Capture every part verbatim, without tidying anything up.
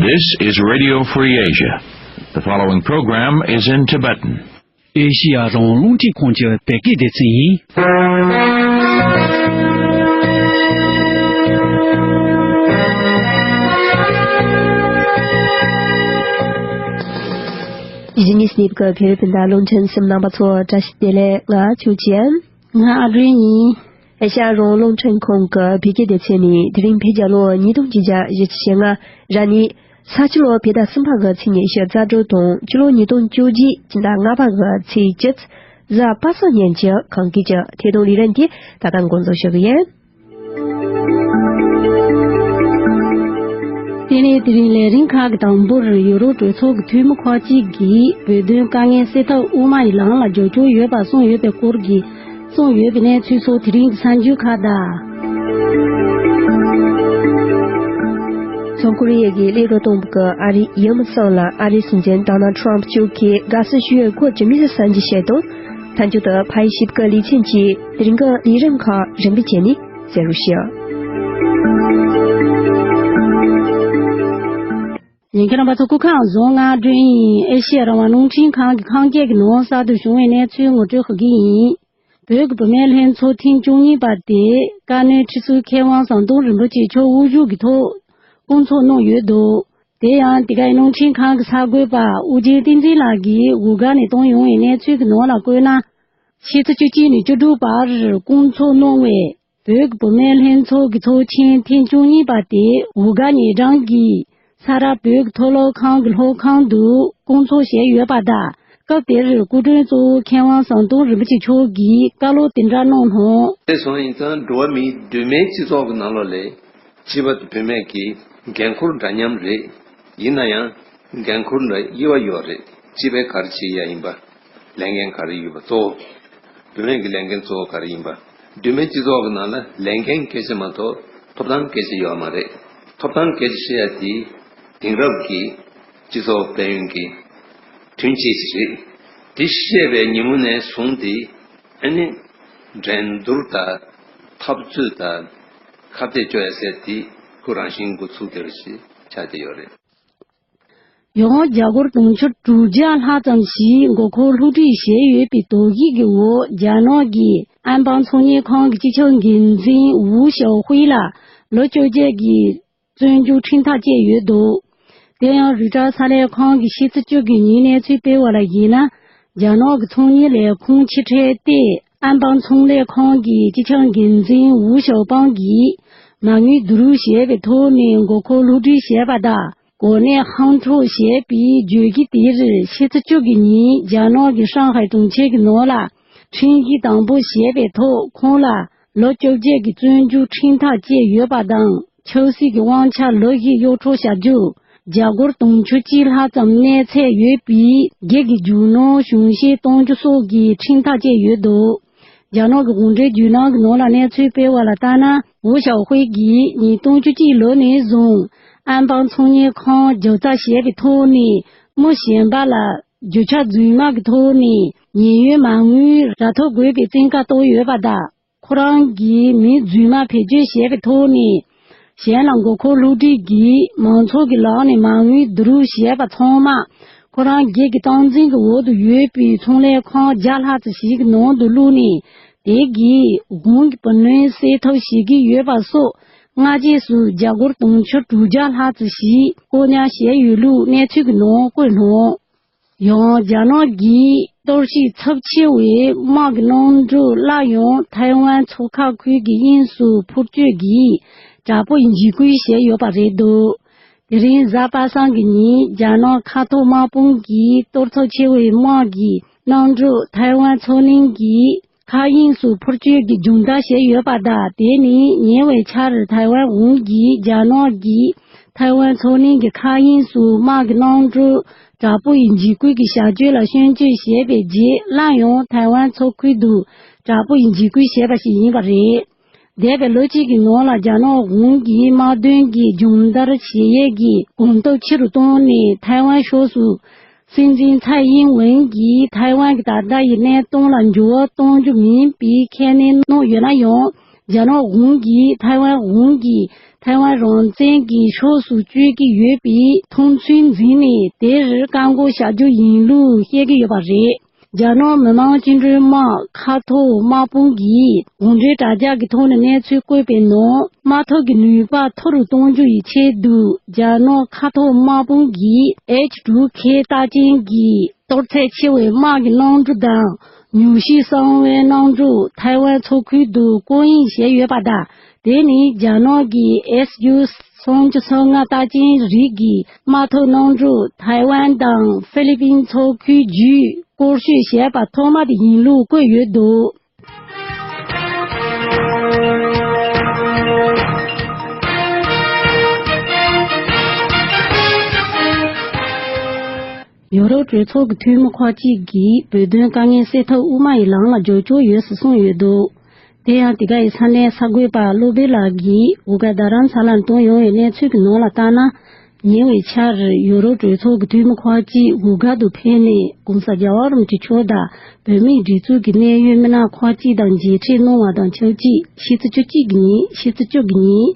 This is Radio Free Asia. The following program is in Tibetan. ཨེ་ཤི་ཡ་རང་དབང་རླུང་འཕྲིན་ཁང་གི་བོད་སྐད་སྡེ་ཚན་ཡིན། གཞིས་ནས་སླེབས་ཀྱི་བོད་རིགས་སྤུན་ཟླ་རླུང་འཕྲིན་གསུམ་རྣམ་པ་ཚོ་བཀྲ་ཤིས་བདེ་ལེགས། ང་ཆོས་ཅན། ང་ཨ་སྒྲོན་ཡིན། ཨེ་ཤ་ཡ་རང་དབང་རླུང་འཕྲིན་ཁང་གི་བོད་སྐད་སྡེ་ཚན་ནས་དེ་རིང་བོད་རྒྱལ་ལོ་ཉིས་སྟོང་བརྒྱད་བརྒྱ་བཞི་བཅུ་ཞེ་ལྔ་ར་ནི། ས་ཕྱི་ལོ་བོད་ཟླ་གསུམ་པ་གི་ཚེས་ཉི་ཤུ་རྩ་དྲུག་དང་ཕྱི་ལོ་ཉིས་སྟོང་བཅོ་བརྒྱད་ཕྱི་ཟླ་ལྔ་པ་གི་ཚེས་བཅུ། གཟའ་པ་སངས་ཉིན་གྱི་ཁམས་སྐད་ཀྱི་ཐད་གཏོང་ལས་རིམ་དེ་ད་ལྟ་འགོ་འཛུགས་ཞུ་གི་ཡིན། དེ་ནས་དེ་རིང་ལས་རིམ་ཁག་གི་དང་པོར་ཡུ་རོབ་གྲོས་ཚོགས་ཀྱི་འཐུས་མི་ཁག་ཅིག་གིས་བོད་དོན་དཀའ་ངལ་སེལ་ཐབས་དབུ་མ་ཡི་ལམ་ལ་རྒྱབ་སྐྱོར་ཡོད་པ་གསུངས་ཡོད་པའི་སྐོར་གྱི་གསུངས་ཡོད་པའི་གནས་ཚུལ་སོགས་དེ་རིང་གི་གསར་འགྱུར་ཁག་དང་། ལྷོ་ཀོ་རི་ཡ་གིས་སླེབས་འགྲོ་གཏོང་གི་ཨ་རིའི་ཡུལ་མི་ཚང་ལ་ཨ་རིའི་སྲིད་འཛིན་ཌོ་ནལ་ཊམ་མཆོག་གིས་དགའ་བསུ་ཞུ་ཡོད་སྐོར་གྱི་དམིགས་བསལ་གསར་འགྱུར་བཤད་དང་། མཐའ་མཇུག་ཏུ་ཕ་ཡུལ་ཞིབ་དགའི་ལེ་ཚན་གྱིས་དེ་རིང་གི་ལས་རིམ་ཁག་རིམ་པས་བྱས་ནས་གསན་རོགས་ཞུ། ཉན་མཁན་རྣམ་པ་ཚོ་སྐུ་ཁམས་བཟང་། ང་སྒྲོན་ཡིན། ཨེ་ཤེ་ཡ་རང་དབང་རླུང་འཕྲིན་ཁང་གི་ཁམས་སྐད་ཀྱི་ནང་གསར་དུ་བྱུང་བའི་གནས་ཚུལ་ངོ་སྤྲོད་ཞུ་གི་ཡིན། བོད་ཀྱི་བུད་མེད་ལྷན་ཚོགས་ཐེངས་བཅུ་གཉིས་པ་དེ་བཀའ་བློན་ཁྲི་ཟུར་མཁས་དབང་ཟམ་གདོང་རིན་པོ་ཆེ་མཆོག་དབུ་བཞུགས་ཀྱི་ཐོག་བསྐོང་ཚོགས་གནང་ཡོད་འདུག་དེ་ཡང་དེ་གའི་རླུང་འཕྲིན་ཁང་གི་གསར་འགོད་པ་ཨུ་རྒྱན་བསྟན་འཛིན་ལགས་ཀྱིས་འུར་སྒར་ནས་བཏང་ཡོང་བའི་གནས་ཚུལ་གྱི་ནང་ལ་བཀོད་ན། ཕྱི་ཚེས་བཅུ་གཅིག་ནས་བཅུ་དྲུག་བར་བསྐོང་ཚོགས་གནང་བའི་བོད་ཀྱི་བུད་མེད་ལྷན་ཚོགས་ཀྱི་ཚོགས་ཆེན་ཐེངས་བཅུ་གཉིས་པ་དེ་འུར་སྒར་ཉེ་འགྲམ་གྱི་ས་རཱ་བོད་ཀྱི་མཐོ་སློབ་ཁང་གི་སློབ་ཁང་དུ་བསྐོང་ཚོགས་བྱས་ཡོད་པ་དང་། སྐབས་དེར་སྐུ་མགྲོན་གཙོ་བོ་མཁས་དབང་ཟམ་གདོང་རིན་པོ་ཆེ་མཆོག་གིས་བཀའ་སློབ་དེ་འདྲ་གནང་སོང་། དེ་སོང་ཡིན་ཙང་འགྲོ་བ་མིའི་གདོད་མའི་སྤྱི་ཚོགས་ཀྱི་ནང་ལོགས་ལས་སྤྱི་པ་དང་བུད་མེད་ཀྱི་འགན་ཁུར་འདྲ་མཉམ་རེད། ཡིན་ན་ཡང་འགན་ཁུར་འདྲ་དབྱེ་བ་ཡོད་རེད། སྤྱི་པས་ག་རེ་བྱེད་ཡ་ཡིན་པ། ལས་འགན་ག་རེ་ཡོད་པ་གཙོ་བོ། བུད་མེད་ཀྱི་ལས་འགན་གཙོ་བོ་ག་རེ་ཡིན་པ། གདོད་མའི་སྤྱི་ཚོགས་ཀྱི་ནང་ལ་ལས་འགན་སྐད་ཆ་མ་གཏོགས་ཐོབ་ཐང་སྐད་ཆ་ཡོད་མ་རེད། ཐོབ་ཐང་སྐད་ཆ་བཤད་ཡ་དེ་དེང་རབས་ཀྱི་སྤྱི་ཚོགས་དཔལ་ཡོན་གྱི་དོན་ཆེ་ཞིག་རེད། དེ་བཤད་པའི་ཉིན་མོ་ནས་བཟུང་སྟེ་ཨ་ནི་འགྲན་བསྡུར་དང་འཐབ་རྩོད་དང་ཁ་གཏད་གཅོག་ཡ་ཟེར་དེ་ཁོ་རང་བཞིན་འགོ་ཚུགས་བསྡད་པ་ཞིག་ཆགས་བསྡད་ཡོད་རེད། ཡང་རྒྱ་སྒོར་དུང་ཕྱུར་དྲུག་བརྒྱ་ལྷག་ཙམ་ཞིག་མགོ་འཁོར་བསླུ་བྲིད་བྱས་ཡོད་པའི་དོགས་གཞི་གི་འོག་རྒྱ་ནག་གི་ཨན་པང་ཚོང་གཉེར་ཁང་གི་སྤྱི་ཁྱབ་འགན་འཛིན་ཝུའུ་ཞའོ་ཧུའེ་ལ་ལོ་བཅོ་བརྒྱད་ཀྱི་བཙོན་འཇུག་ཁྲིམས་ཐག་བཅད་ཡོད་འདུག་དེ་ཡང་རུ་ཊར་གསར་ལས་ཁང་གིས་ཕྱི་ཚེས་བཅུ་དགུ་ཉིན་གནས་ཚུལ་སྤེལ་བ་ལ་གཞིགས་ན། རྒྱ་ནག་གི་ཚོང་གཉེར་ལས་ཁུངས་ཕྱིར་ཁྲལ་ཏེ་ཨན་པང་ཚོང་ལས་ཁང་གི་སྤྱི་ཁྱབ་འགན་འཛིན་ཝུའུ་ཞའོ་པང་གིས་མ་དངུལ་བསྡུ་རུབ་བྱས་པའི་ཐོག་ནས་མགོ་འཁོར་བསླུ་བྲིད་བྱས་པ་དང་། གོ་གནས་ཕམ་འཕྲོག་བྱས་པའི་བརྗོད་གཞི་དེར་ཕྱི་ཚེས་བཅུ་དགུ་ཉིན་རྒྱ་ནག་གི་ཧྲང་ཧའེ་གྲོང་ཁྱེར་གྱི་ནང་ལ་ཁྲིམས་ཞིབ་དང་པོ་བྱས་པའི་ཐོག་ཁོང་ལ་ལོ་བཅོ་བརྒྱད་ཀྱི་བཙོན་འཇུག་ཁྲིམས་ཐག་བཅད་ཡོད་པ་དང་། ཆབ་སྲིད་ཀྱི་དབང་ཆ་ལོ་བཞི་གཡོག་འཕྲོག་བྱ་རྒྱུ། རྒྱ་སྒོར་དུང་ཕྱུར་གཅིག་ལྷག་ཙམ་གནས་ཚད་ཡོད་པའི་སྒེར་གྱི་རྒྱུ་ནོར་གཞུང་བཞེས་གཏོང་རྒྱུ་སོགས་ཀྱི་ཁྲིམས་ཐག་བཅད་ཡོད་འདུག་རྒྱ་ནག་གི་གུང་ཁྲན་རྒྱུན་ལས་ཀྱི་ནང་ལ་གནས་ཚུལ་སྤེལ་བ་ལ་ལྟར་ན། ཝུའུ་ཞའོ་ཧུའེ་གིས་ཉིས་སྟོང་བཅུ་གཅིག་ལོ་ནས་བཟུང་ཨན་པང་ཚོང་གཉེར་ཁང་རྒྱབ་རྩ་བྱས་པའི་ཐོག་ནས་མི་གཞན་པ་ལ་རྒྱུ་ཆ་རྫུན་མ་གི་ཐོག་ནས་ཉེན་གཡོལ་མ་དངུལ་རག་ཐབས་དགོས་པའི་བཙན་བཀའ་བཏང་ཡོད་པ་དང་། ཁོ་རང་གིས་མི་རྫུན་མ་བེད་སྤྱོད་བྱས་པའི་ཐོག་ནས་གཞན་ལ་མགོ་འཁོར་བསླུ་བྲིད་ཀྱིས་མང་ཚོགས་ཀྱི་ལག་ནས་མ་དངུལ་བསྡུ་རུབ་བྱས་པ་ཚང་མ་ཁོ་རང་སྒེར་གྱི་སྟངས་འཛིན་གྱི་འོག་ཏུ་ཡོད་པའི་ཚོང་ལས་ཁང་བརྒྱ་ལྷག་ཙམ་ཞིག་གི་ནང་དུ་བླུགས་ནས། དེ་གིས་དབང་གི་བུ་ལོན་སེལ་ཐབས་བྱེད་ཀྱི་ཡོད་པ་སོགས་སྔ་རྗེས་སུ་རྒྱ་སྒོར་དུང་ཕྱུར་དྲུག་བརྒྱ་ལྷག་ཙམ་ཞིག་བཀོག་ཉར་བྱས་ཡོད་ལུགས་གནས་ཚུལ་གྱི་ནང་བཀོད་གནང་། ཡང་རྒྱ་ནག་གིས་གཏོར་བཤིག་ཚབས་ཆེ་བའི་དམག་གི་གནམ་གྲུ་སླར་ཡང་ཐའེ་ཝན་མཚོ་ཁ་ཁུལ་གྱི་དབྱིངས་སུ་འཕུར་སྐྱོད་ཀྱིས་དྲག་པོའི་འཇིགས་སྐུལ་བྱས་ཡོད་པ་རེད་འདུག་དེ་རིང་གཟའ་པ་སངས་ཀྱི་ཉིན་རྒྱ་ནག་མཁའ་ཐོག་དམག་དཔུང་གིས་གཏོར་ཚབས་ཆེ་བའི་དམག་གི་གནམ་གྲུ་ཐའེ་ཝན་མཚོ་གླིང་གི་མཁའ་དབྱིངས་སུ་འཕུར་སྐྱོད་ཀྱི་སྦྱོང་བརྡར་བྱས་ཡོད་པ་དང་། དེ་ནི་ཉེ་བའི་ཆར་ཐའེ་ཝན་དབང་གིས་རྒྱ་ནག་གིས་ཐའེ་ཝན་མཚོ་གླིང་གི་མཁའ་དབྱིངས་སུ་དམག་གི་གནམ་གྲུ་དྲག་པོ་ཡི་འཇིགས་སྐུལ་གྱི་བྱ་སྤྱོད་ལ་སྐྱོན་བརྗོད་བྱས་པའི་རྗེས། སླར་ཡང་ཐའེ་ཝན་མཚོ་ཁུལ་དུ་དྲག་པོ་ཡི་འཇིགས་སྐུལ་བྱས་པ་ཞིག་ཡིན་པ་རེད། འདས་པའི་ལོ་གཅིག་གི་ནང་ལ་རྒྱ་ནག་དབང་གིས་དམག་དོན་གྱི་སྦྱོང་བརྡར་བྱེད་ཡས་ཀྱི་གོམ་སྟབས་ཆེ་རུ་བཏང་ནས། ཐའེ་ཝན་ཕྱོགས་སུ་སྲིད་འཛིན་ཚའེ་ཨིན་ཝེན་གྱིས་ཐའེ་ཝན་གྱི་ད་ལྟ་ཡི་གནས་སྟངས་ལ་འགྱུར་བ་གཏོང་རྒྱུ་མིན་པའི་ཁས་ལེན་གནང་ཡོད་ན་ཡང་། རྒྱ་ནག་གཞུང་གིས་ཐའེ་ཝན་གཞུང་གིས་ཐའེ་ཝན་རང་བཙན་གྱི་ཕྱོགས་སུ་བསྐྱོད་ཀྱི་ཡོད་པའི་མཐོང་ཚུལ་འཛིན་ནས། དེར་བཀག་འགོག་བྱ་རྒྱུ་ཡིན་ལུགས་བཤད་ཀྱི་ཡོད་པ་རེད། རྒྱ་ནག་མི་དམངས་བཅིངས་འགྲོལ་དམག་མཁའ་ཐོག་དམག་དཔུང་གིས་གཞུང་འབྲེལ་དྲ་རྒྱ་གི་ཐོག་ནས་གནས་ཚུལ་བཀོད་པའི་ནང་། དམག་འཐབ་ཀྱི་ནུས་པ་མཐོ་རུ་གཏོང་རྒྱུ་ཡི་ཆེད་དུ། རྒྱ་ནག་མཁའ་ཐོག་དམག་དཔུང་གིས་H two K རྟགས་ཅན་གྱི་གཏོར་ཚད་ཆེ་བའི་དམག་གི་གནམ་གྲུ་དང་། མྱུར་སྐྱོབ་གསང་བའི་གནམ་གྲུ་ཐའེ་ཝན་མཚོ་ཁུལ་དུ་སྐོར་གཡེང་བྱས་ཡོད་པ་དང་། དེ་ནི་རྒྱ་ནག་གི་S U སུམ་ཅུ་སོ་ལྔ་རྟགས་ཅན་རིགས་ཀྱི་དམག་འཐབ་གནམ་གྲུ་ཐའེ་ཝན་དང་ཧྥི་ལི་པིན་མཚོ་ཁུལ་བརྒྱུད་སྐོར་སྐྱོད་བྱས་པ་ཐོག་མ་དེ་ཡིན་ལུགས་བཀོད་ཡོད་འདུག། ཡོ་རོབ་གྲོས་ཚོགས་ཀྱི་འཐུས་མི་ཁག་ཅིག་གིས་བོད་དོན་དཀའ་ངལ་སེལ་ཐབས་དབུ་མ་ཡི་ལམ་ལ་འཇོག་ཆོག་ཡོད་ཟེར་གསུངས་ཡོད་འདུག། དེ་ཡང་དེ་ག་ཡི་ས་གནས་གསར་འགོད་པ་བློ་བྷེ་ལགས་ཀྱིས་འོ་ག་རྡ་རམ་ས་ལར་བཏོན་ཡོང་བའི་གནས་ཚུལ་གྱི་ནང་ལ་བལྟས་ན། ཉེ་བའི་ཆར་ཡོ་རོབ་གྲོས་ཚོགས་ཀྱི་འཐུས་མི་ཁག་ཅིག་འོ་ག་ཏུ་ཕེབས་ནས་༸གོང་ས་རྒྱལ་བ་རིན་པོ་ཆེ་མཆོག་དང་བོད་མིའི་སྒྲིག་འཛུགས་ཀྱི་གནད་ཡོད་མི་སྣ་ཁག་ཅིག་དང་མཇལ་འཕྲད་གནང་བ་དང་ཆབས་ཅིག་ཕྱི་ཚེས་བཅུ་གཅིག་གི་ཉིན་ཕྱི་ཚེས་བཅུ་གི་ཉིན་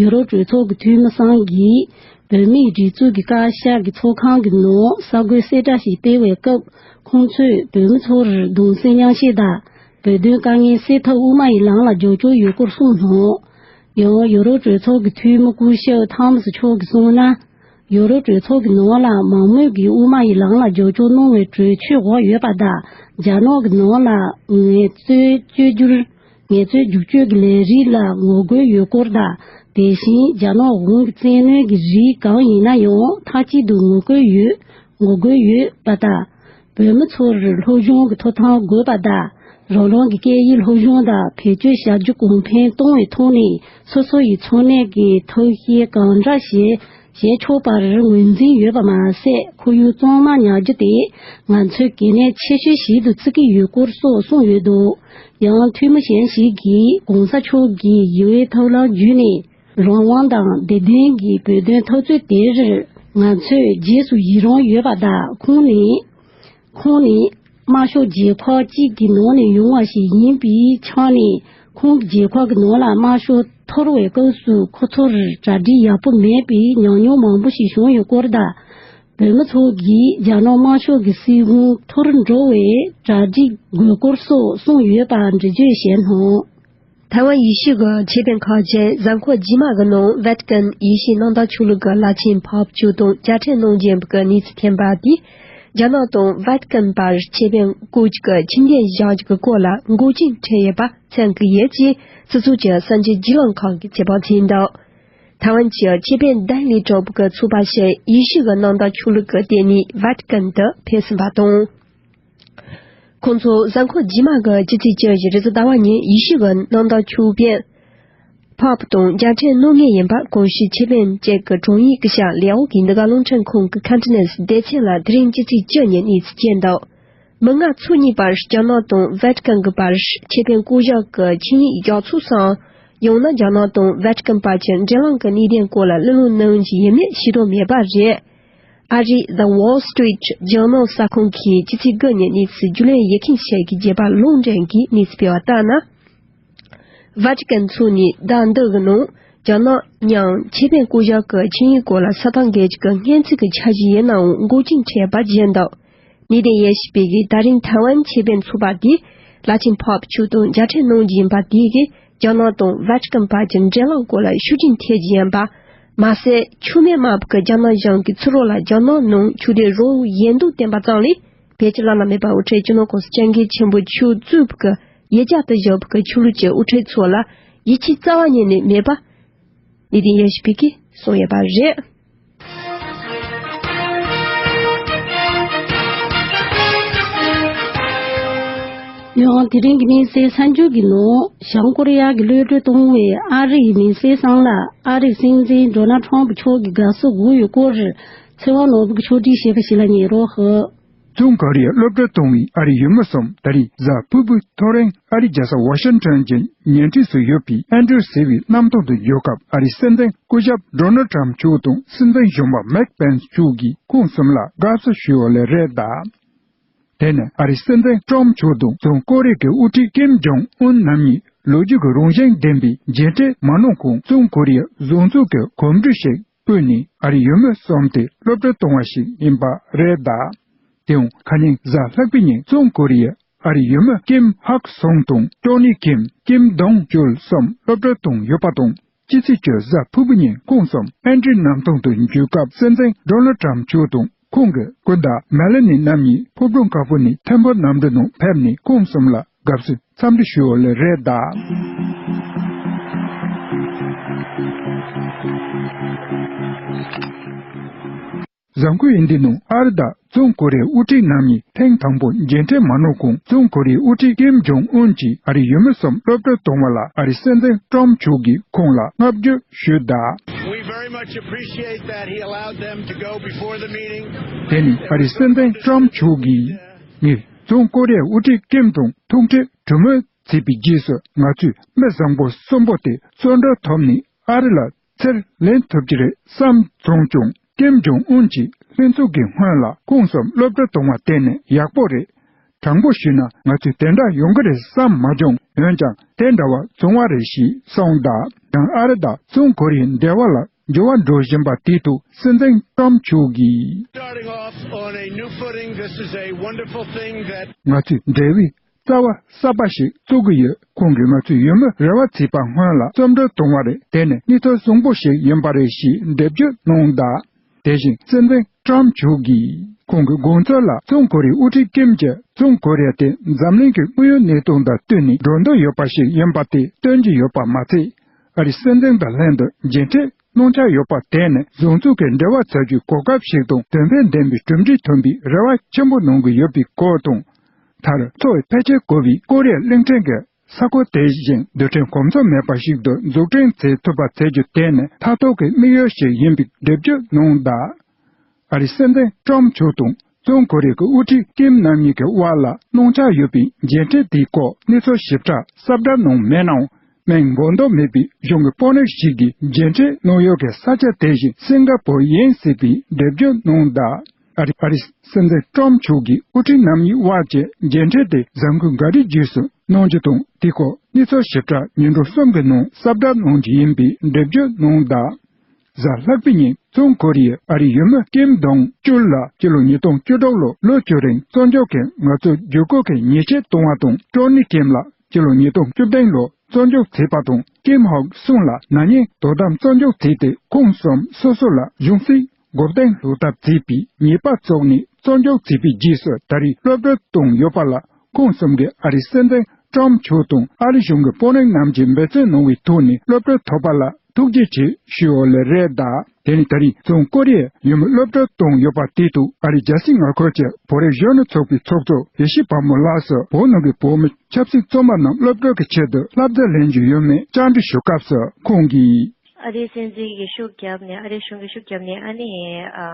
ཡོ་རོབ་གྲོས་ཚོགས་ཀྱི་འཐུས་མི་གསུམ་གྱིས་བོད་མིའི་སྒྲིག་འཛུགས་ཀྱི་བཀའ་ཤག་གི་ཚོགས་ཁང་གི་ནང་གསར་འགོད་གསལ་བསྒྲགས་ཤིག་སྤེལ་བའི་སྐབས། ཁོང་ཚོས་བོད་མི་ཚོར་གདུང་སེམས་མཉམ་སྐྱེད་དང་། བོད་དོན་དཀའ་ངལ་སེལ་ཐབས་དབུ་མ་ཡི་ལམ་ལ་འཇོག་ཆོག་ཡོད་སྐོར་གསུངས་སོང་། ཡང་ཡོ་རོབ་གྲོས་ཚོགས་ཀྱི་འཐུས་མི་སྐུ་ཞབས་ཐམ་སི་མཆོག་གིས་གསུངས་ན། ཡོ་རོབ་གྲོས་ཚོགས་ཀྱི་ནང་ལ་མང་མོས་ཀྱིས་དབུ་མ་ཡི་ལམ་ལ་འཇོག་ཆོག་གནང་བའི་གྲོས་ཆོད་འོག་ཡོད་པ་དང་། རྒྱ་ནག་གི་ནང་ལ་ངལ་རྩོལ་བཅོས་བསྒྱུར། ངལ་རྩོལ་བསྒྱུར་བཅོས་ཀྱི་ལས་རིགས་ལ་ངོ་རྒོལ་ཡོད་སྐོར་དང་། དེ་བཞིན་རྒྱ་ནག་གཞུང་གི་བཙན་གནོན་གྱི་རིགས་གང་ཡིན་ན་ཡང་མཐའ་གཅིག་ཏུ་ངོ་རྒོལ་ཡོད། ངོ་རྒོལ་ཡོད་པ་དང་། བོད་མི་ཚོར་སློབ་སྦྱོང་གི་ཐོབ་ཐང་དགོས་པ་དང་། རང་རང་གི་སྐད་ཡིག་སློབ་སྦྱོང་དང་བེད་སྤྱོད་བྱ་རྒྱུ་གོང་འཕེལ་གཏོང་བའི་ཐོག་ནས་སོ་སོ་ཡི་འཚོ་གནས་ཀྱི་ཐབས་ཤེས་གང་དྲག་བྱེད་བྱེད་ཆོག་པར་ངོས་འཛིན་ཡོད་པ་མ་ཟད། ཁོར་ཡུག་གཙང་མ་ཉར་རྒྱུ་དེ་ང་ཚོའི་གལ་གནད་ཆེ་ཤོས་ཤིག་ཏུ་བརྩི་གི་ཡོད་སྐོར་སོགས་གསུངས་ཡོད་འདུག། ཡང་འཐུས་མི་གཞན་ཞིག་གིས་༸གོང་ས་མཆོག་གིས་ཞི་བའི་ཐབས་ལམ་བརྒྱུད་ནས་རང་དབང་དང་བདེ་དོན་གྱི་བོད་དོན་འཐབ་རྩོད་དེར་ང་ཚོས་རྗེས་སུ་ཡི་རང་ཡོད་པ་དང་། ཁོང་ནི། ཁོང་ནི་དམར་ཤོག་རྒྱལ་ཁབ་ཅིག་གི་ནང་ནས་ཡོང་བ་ཞིག་ཡིན་པའི་ཆ་ནས། ཁོང་གི་རྒྱལ་ཁབ་ཀྱི་ནང་ལ་དམར་ཤོག་འཐོར་བའི་སྐབས་སུ་ཁོ་ཚོར་གྲ་སྒྲིག་ཡག་པོ་མེད་པའི་ཉམས་མྱོང་མང་པོ་ཞིག་བྱུང་ཡོད་སྐོར་དང་། བོད་མི་ཚོ་གིས་རྒྱ་ནག་དམར་ཤོག་གི་སྲིད་དབང་འཐོར་འགྲོ་བའི་གྲ་སྒྲིག་དགོས་སྐོར་སོགས་གསུངས་ཡོད་པ་འགྲེལ་བརྗོད་བྱས་སོང་། ཐའེ་ཝན་ཡེ་ཤུ་གི་ཆོས་དཔོན་ཁག་ཅིག་གཟའ་འཁོར་རྗེས་མ་གི་ནང་ཝེ་ཏི་ཀན་ཡེ་ཤུའི་གནམ་བདག་ཆོས་ལུགས་ཀྱི་བླ་ཆེན་ཕོབ་མཆོག་དང་མཇལ་འཕྲད་གནང་རྒྱུ་ཡིན་པའི་གནས་ཚུལ་ཐོན་པ་དེས། རྒྱ་ནག་དང་ཝེ་ཏི་ཀན་བར་ཆོས་དཔོན་སྐོར་གཅིག་གི་ཆོས་འབྲེལ་བཞག་རྒྱུ་གི་སྐོར་ལ་འགོག་རྐྱེན་འཕྲད་ཡོད་པ་མཚོན་གྱི་ཡོད་ཅེས་སྤྱི་ཚོགས་ཀྱི་གསར་འགྱུར་བརྒྱུད་ལམ་ཁག་གིས་ཚོད་དཔག་བྱས་འདུག། ཐའེ་ཝན་གྱི་ཆོས་དཔོན་ལྡན་ལི་གྲོགས་པོ་གི་ཚོགས་པ་ཞིག་ཡེ་ཤུ་གི་གནམ་བདག་ཆོས་ལུགས་ཀྱི་ལྟེ་གནས་ཝེ་ཏི་ཀན་དུ་ཕེབས་ཟིན་པ་དང་། ཁོང་ཚོ་གཟའ་འཁོར་རྗེས་མ་གི་སྤྱི་ཚེས་བཅུ་བཞི་རེས་གཟའ་ཟླ་བ་ཉིན་ཡེ་ཤུ་གི་གནམ་བདག་ཆོས་དཔོན་ཕོབ་དང་མཇལ་འཕྲད་གནང་ངེས་ཡིན་པ་གོང་ཞུས་ཆོས་དཔོན་བཅས་ཀྱི་དྲུང་ཡིག་གི་ཞབས་ལེའོ་གིས་འདི་ག་རླུང་འཕྲིན་ཁང་གི་ཁ་འཕྲིན་ནས་སྡེ་ཚན་ལ་དེ་རིང་སྤྱི་ཚེས་བཅུ་ཉིན་གནས་ཚུལ་བསྐྱལ་འདུག། མི་ལྔ་ཚོ་གཉིས་བར་རྒྱ་ནག་དང་ཝེ་ཏི་ཀན་གྱི་བར་ཆོས་དཔོན་སྐུ་ཞབས་ཀྱི་ཆིངས་ཡིག་རྒྱག་ཚུལ་སོགས། ཡང་ན་རྒྱ་ནག་དང་ཝེ་ཏི་ཀན་བར་གྱི་འབྲེལ་ལམ་གྱི་གནད་དོན་སྐོར་ལ་གླེང་སློང་གནང་རྒྱུ་ཡིན་མིན་ཤེས་རྟོགས་མེད་པ་རེད། ཨ་རིའི་The Wall Street Journal གསར་ཁང་གིས་སྤྱི་ཚེས་དགུ་ཉིན་གནས་ཚུལ་རྒྱུས་ལོན་ཡེ་མཁན་ཞིག་གིས་རྒྱས་པ་ལུང་འདྲེན་གྱིས་གནས་ཚུལ་སྤེལ་བ་ལྟར་ན། ཝེ་ཏི་ཀན་མཚོན་ནས་ཟླ་འདི་གི་ནང་རྒྱ་ནག་མིན་ཆོས་དཔོན་སྐུ་ཞབས་ཀྱི་ཆིངས་ཡིག་སྐོར་ལ་ས་ཐང་སྒེར་གྱི་སྔོན་ཚུད་ཀྱི་འཆར་གཞི་ཡིན་ནའང་འགོག་རྐྱེན་འཕྲད་པ་བརྗོད་འདུག། གནད་དོན་དབྱེ་ཞིབ་པས་ཀྱིས་ད་རིང་ཐའེ་ཝན་ཆོས་དཔོན་ཚོགས་པ་དེས་བླ་ཆེན་ཕོབ་མཆོག་དང་མཇལ་འཕྲད་གནང་རྒྱུ་ཡིན་པ་དེས་ཀྱིས་རྒྱ་ནག་དང་ཝེ་ཏི་ཀན་བར་གྱི་འབྲེལ་ལམ་སྐོར་ལ་ཤུགས་རྐྱེན་ཐེབས་རྒྱུ་ཡིན་པ། མ་ཟད་ཆོས་མེད་དམར་པོ་གི་རྒྱ་ནག་གཞུང་གིས་ཚུར་རོགས་ལ་རྒྱ་ནག་ནང་ཆོས་དད་རོགས་ཡིན་འདུག་བསྟན་པ་ཙམ་ལས་བོད་ཀྱི་བླ་ན་མེད་པ་དབུ་ཁྲིད་སྤྱི་ནོར་༸གོང་ས་༸སྐྱབས་མགོན་ཆེན་པོ་མཆོག་གཙོས་པའི་ཡིག་ཆ་དུ་བཞག་པའི་ཆོས་ལུགས་ཀྱི་དབུ་ཁྲིད་ཚོ་ལ་ཡིད་ཆེས་རྩ་བ་ཉིད་ནས་མེད་པ། གནད་དོན་དབྱེ་ཞིབ་པས་ཀྱིས་གསུངས་ཡོད་པ་རེད། ཡང་དེ་རིང་གི་གནས་ཚུལ་གསར་འགྱུར་གྱི་ནང་། བྱང་ཀོ་རི་ཡ་གི་གློད་གྲོལ་བཏང་བའི་ཨ་རིའི་མི་སེར་གསུམ་ལ་ཨ་རིའི་སྲིད་འཛིན་ཌོ་ནལ་ཊམ་ཕུ་མཆོག་གིས་དགའ་བསུ་དགོས་ཡོད་སྐོར་ཚེ་དབང་ནོར་བུ་གིས་ཕྱོགས་སྒྲིག་བྱས་པ་ཞིག་ལ་ཉན་རོགས་ཞུ། བྱང་ཀོ་རི་ཡར་གློད་གྲོལ་བཏང་བའི་ཨ་རིའི་ཡུལ་མི་གསུམ་ད་རེས་གཟའ་ཕུར་བུའི་ཐོ་རེངས་ཨ་རིའི་རྒྱལ་ས་ཝ་ཤིང་ཊོན་གྱི་ཉེ་འཁྲིས་སུ་ཡོད་པའི་ཨན་ཌྲུ་ཟེར་བའི་གནམ་ཐང་དུ་འབྱོར་སྐབས། ཨ་རིའི་སྲིད་འཛིན་སྐུ་ཞབས་ཌོ་ནལ་ཊམ་མཆོག་དང་སྲིད་འཛིན་གཞོན་པ་མེག་པེན་སི་མཆོག་གིས་ཁོང་གསུམ་ལ་དགའ་བསུ་ཞུས་པ་ལས་རེད་གདའ། དེ་ནས་ཨ་རིའི་སྲིད་འཛིན་ཀྲོམ་མཆོག་དང་བཙོན་ཁོ་རེ་གི་དབུ་ཁྲིད་ཀིམ་ཇོང་ཨུན་རྣམ་གཉིས་ལོ་རྒྱུས་ཀྱི་རང་བཞིན་ལྡན་པའི་མཇལ་འཕྲད་མ་གནང་གོང་བཙོན་ཁོ་རེ་ཡ་བཟོ་ཚོགས་ཀྱི་གོམ་བགྲོད་ཞིག་ཕུལ་ནས་ཨ་རིའི་ཡུལ་མི་གསུམ་དེ་སློབ་གྲྭ་གཏོང་བ་ཞིག་ཡིན་པ་རེད་གདའ། དེའང་ཁ་ཉིན་གཟའ་ལྷག་པའི་ཉིན་བཙོན་ཁོ་རེ་ཡ་ཨ་རིའི་ཡུལ་མི་ཀིམ་ཧག་སུང་དང་ཀྲོ་ནི་ཀིམ་ཀིམ་དོང་ཅུལ་གསུམ་སློབ་གྲྭ་གཏོང་ཡོད་པ་དང་། ཕྱི་ཚེས་བཅུ་གཟའ་ཕུར་བུའི་ཉིན་ཁོང་གསུམ་ཨན་ཌྲི་གནམ་ཐང་དུ་འགྱུར་སྐབས་སྲིད་འཛིན་ཌོ་ནལ་ཊམ་མཆོག་དང་ཁོང་གི་སྐུ་ཟླ་མེ་ལ་ནི་རྣམ་གཉིས་ཕོ་བྲང་དཀར་པོ་ནས་ཐེམ་པོ་གནམ་གྲུ་ནང་ཕེབས་ནས་ཁོང་གསུམ་ལ་དགའ་བསུའི་འཚམས་འདྲི་ཞུ་འོ་ལེ་རེད་གདའ། གཟའ་འཁོར་ཡིན་དུས་ནང་ཨ་རི་དང་བཙོན་ཁོ་རེའི་དབུ་ཁྲིད་རྣམ་གཉིས་ཐེངས་དང་པོ་མཇལ་འཕྲད་མ་གནང་གོང་བཙོན་ཁོ་རེའི་དབུ་ཁྲིད་ཀིམ་ཇོང་ཨུན་གྱིས་ཨ་རིའི་ཡུལ་མི་གསུམ་སློབ་གྲྭར་གཏོང་བ་ལ་ཨ་རིའི་སྲིད་འཛིན་ཀྲོམ་མཆོག་གིས་ཁོང་ལ་བསྔགས་བརྗོད་ཞུས་གདའ། We very much appreciate that he allowed them to go before the meeting. དེ་ནི་ཨ་རིའི་སྲིད་འཛིན་ཀྲོམ་མཆོག་གིས་ངས་བཙོན་ཁོ་རེའི་དབུ་ཁྲིད་ཀིམ་དང་ཐུག་འཕྲད་གྲོས་མོལ་བྱས་པའི་རྗེས་སུ་ང་ཚོས་མི་བཟང་པོ་གསུམ་པོ་དེ་བཙོན་གྲོལ་ཐོབ་ནས་ཨ་རི་ལ་ཚུར་ལེན་ཐུབ་ཀྱི་རེད་བསམ་བྱུང་ཀྱང་ཀིམ་ཇོང་ཨུན་གྱིས་ལྷན་ཚོགས་ཀྱི་སྔོན་ལ་ཁོང་གསུམ་སློབ་གྲྭ་གཏོང་བ་དེ་ནི་ཡག་པོ་རེད། དྲང་པོ་ཞུས་ན་ང་ཚོས་དེ་འདྲ་ཡོང་གི་རེད་བསམ་མ་བྱུང་། འོན་ཀྱང་དེ་འདྲ་བ་བྱུང་བ་རེད་ཞེས་གསུངས་གདའ། ཡང་ཨ་རི་དང་བཙོན་ཁོ་རེའི་འབྲེལ་བ་ལ་འགྱུར་བ་འགྲོ་བཞིན་པ་དེའི་ཐོག་སྲིད་འཛིན་ཀྲོམ་མཆོག་གིས། Starting off on a new footing, this is a wonderful thing that ང་ཚོས་འབྲེལ་བའི་རྩ་བ་གསར་པ་ཞིག་བཙུགས་ཀྱི་ཡོད། ཁོང་གིས་ང་ཚོའི་ཡུལ་མི་རེ་བ་བྱས་པ་སྔོན་ལ་བཙོན་གྲོལ་གཏོང་བ་རེད། དེ་ནི་གནས་ཚུལ་བཟང་པོ་ཞིག་ཡིན་པ་རེད་ཞེས་འགྲེལ་བརྗོད་གནང་གདའ། དེ་བཞིན་སྲིད་འཛིན་ཀྲོམ་མཆོག་གིས་ཁོང་གི་དགོངས་ཚུལ་ལ་བཙོན་ཁོ་རེའི་དབུ་ཁྲིད་ཀིམ་གྱིས་བཙོན་ཁོ་རེ་དེ་འཛམ་གླིང་གི་དངོས་ཡོད་གནས་སྟངས་དང་བསྟུན་ནས་འགྲོ་འདོད་ཡོད་པ་ཞིག་ཡིན་པ་དེ་སྟོན་གྱི་ཡོད་པ་མ་ཚད། ཨ་རིའི་སྲིད་འཛིན་དང་ལྷན་དུ་མཇལ་འཕྲད་གནང་འཆར་ཡོད་པ་དེ་ནི་བཟོ་ཚོགས་ཀྱི་འབྲེལ་བ་བྱ་རྒྱུའི་གོ་སྐབས་ཤིག་དང་དོན་ཕན་ལྡན་པའི་གྲུབ་འབྲས་ཐོན་པའི་རེ་བ་ཆེན་པོ་གནང་གི་ཡོད་པའི་སྐོར་དང་། མཐར་འཚོ་བའི་ཕལ་ཆེར་བཀོལ་བའི་ཀོ་རི་ཡ་གླིང་ཕྲན་གྱི་ས་ཁུལ་དེ་བཞིན་རྡུལ་ཕྲན་གོམས་སྲོལ་མེད་པ་ཞིག་ཏུ་འཛུགས་སྐྲུན་བྱེད་ཐུབ་པ་བྱེད་རྒྱུ་དེ་ནི་མཐའ་སྟོབས་ཀྱི་དམིགས་ཡུལ་ཞིག་ཡིན་པའི་འགྲེལ་བརྗོད་གནང་གདའ། ཨ་རིའི་སྲིད་འཛིན་ཀྲོམ་མཆོག་དང་བཙོན་ཁོ་རེ་གི་དབུ་ཁྲིད་ཀིམ་རྣམ་གཉིས་ཀྱི་དབར་ལ་གནང་འཆར་ཡོད་པའི་མཇལ་འཕྲད་དེའི་སྐོར་གནས་ཚུལ་ཞིབ་ཕྲ་གསལ་བསྒྲགས་གནང་མེད་ནའང་། མིང་འབོད་འདོད་མེད་པའི་གཞུང་གི་དཔོན་རིགས་ཤིག་གིས་མཇལ་འཕྲད་གནང་ཡུལ་གྱི་ས་ཆ་དེ་བཞིན་སིང་ག་པོར་ཡིན་སྲིད་པའི་འགྲེལ་བརྗོད་གནང་གདའ། ཨ་རི་ཨ་རིའི་སྲིད་འཛིན་ཀྲོམ་མཆོག་གིས་དབུ་ཁྲིད་རྣམ་གཉིས་དབར་གྱི་མཇལ་འཕྲད་དེ་གཟའ་འཁོར་འགའ་རེའི་རྗེས་སུ་གནང་རྒྱུ་དང་། དེའི་སྐོར་གནས་ཚུལ་ཞིབ་ཕྲ་ཉིན་གྲངས་གསུམ་གྱི་ནང་གསལ་བསྒྲགས་གནང་རྒྱུ་ཡིན་པའི་འགྲེལ་བརྗོད་གནང་གདའ། གཟའ་ལྷག་པའི་ཉིན་བཙོན་ཁོ་རེ་ཡིས་ཨ་རིའི་ཡུལ་མི་ཀིམ་དོང་ཅུལ་ལ་སྤྱི་ལོ་ཉིས་སྟོང་བཅུ་དྲུག་ལོ་ལོ་བཅུ་རིང་བཙོན་འཇུག་གིས་ངལ་རྩོལ་བརྒྱུད་སྐུལ་གྱི་ཉེས་ཆད་གཏོང་བ་དང་། ཀྲོ་ནི་ཀིམ་ལ་སྤྱི་ལོ་ཉིས་སྟོང་བཅུ་བདུན་ལོ་བཙོན་འཇུག་བྱས་པ་དང་། ཀིམ་ཧོག་སུང་ལ་ན་ནིང་དོ་དམ་བཙོན་འཇུག་བྱས་ཏེ། ཁོང་གསུམ་སོ་སོ་ལ་གཞུང་སྲིད་འགོག་རྐྱེན་བསླུགས་ཐབས་བྱས་པའི་ཉེས་པ་བཙུགས་ནས་བཙོན་འཇུག་བྱས་པའི་རྗེས་སུ། ད་རེས་སློབ་གྲྭར་བཏང་ཡོད་པ་ལ། ཁོང་གསུམ་གྱིས་ཨ་རིའི་སྲིད་འཛིན་ཀྲོམ་མཆོག་དང་ཨ་རི་གཞུང་གི་དཔོན་རིགས་རྣམས་ཀྱིས་འབད་བརྩོན་གནང་བའི་ཐོག་ནས་སློབ་གྲྭར་ཐོབ་པ་ལ་ཐུགས་རྗེ་ཆེ་ཞུ་འོ་ལེ་རེད་གདའ། དེ་ནི་ད་རེས་བཙོན་ཁོ་རེ་ཡིས་ཡུལ་མི་སློབ་གྲྭར་བཏང་ཡོད་པ་དེའི་ཐོག་ཨ་རིའི་རྒྱལ་སྤྱིའི་ངོ་རྒོལ་གྱི་བོད་རིགས་གཞོན་ནུ་ཚོགས་པའི་ཚོགས་གཙོ་ཡེ་ཤེས་དཔལ་མོ་ལགས་སུ་བོད་ནང་གི་བོད་མི་ཆབ་སྲིད་བཙོན་པ་རྣམས་སློབ་གྲྭ་གི་ཆེད་དུ་བསླབ་བྱ་ལེན་རྒྱུ་ཡོད་མེད་བཅར་འདྲི་ཞུ་སྐབས་སུ་ཁོང་གིས། ཨ་རིའི་སྲིད་འཛིན་གྱིས་ཤུགས་བརྒྱབ་ནས། ཨ་རིའི་གཞུང་གིས་ཤུགས་བརྒྱབ་ནས། ཨ་ནི་ཨ་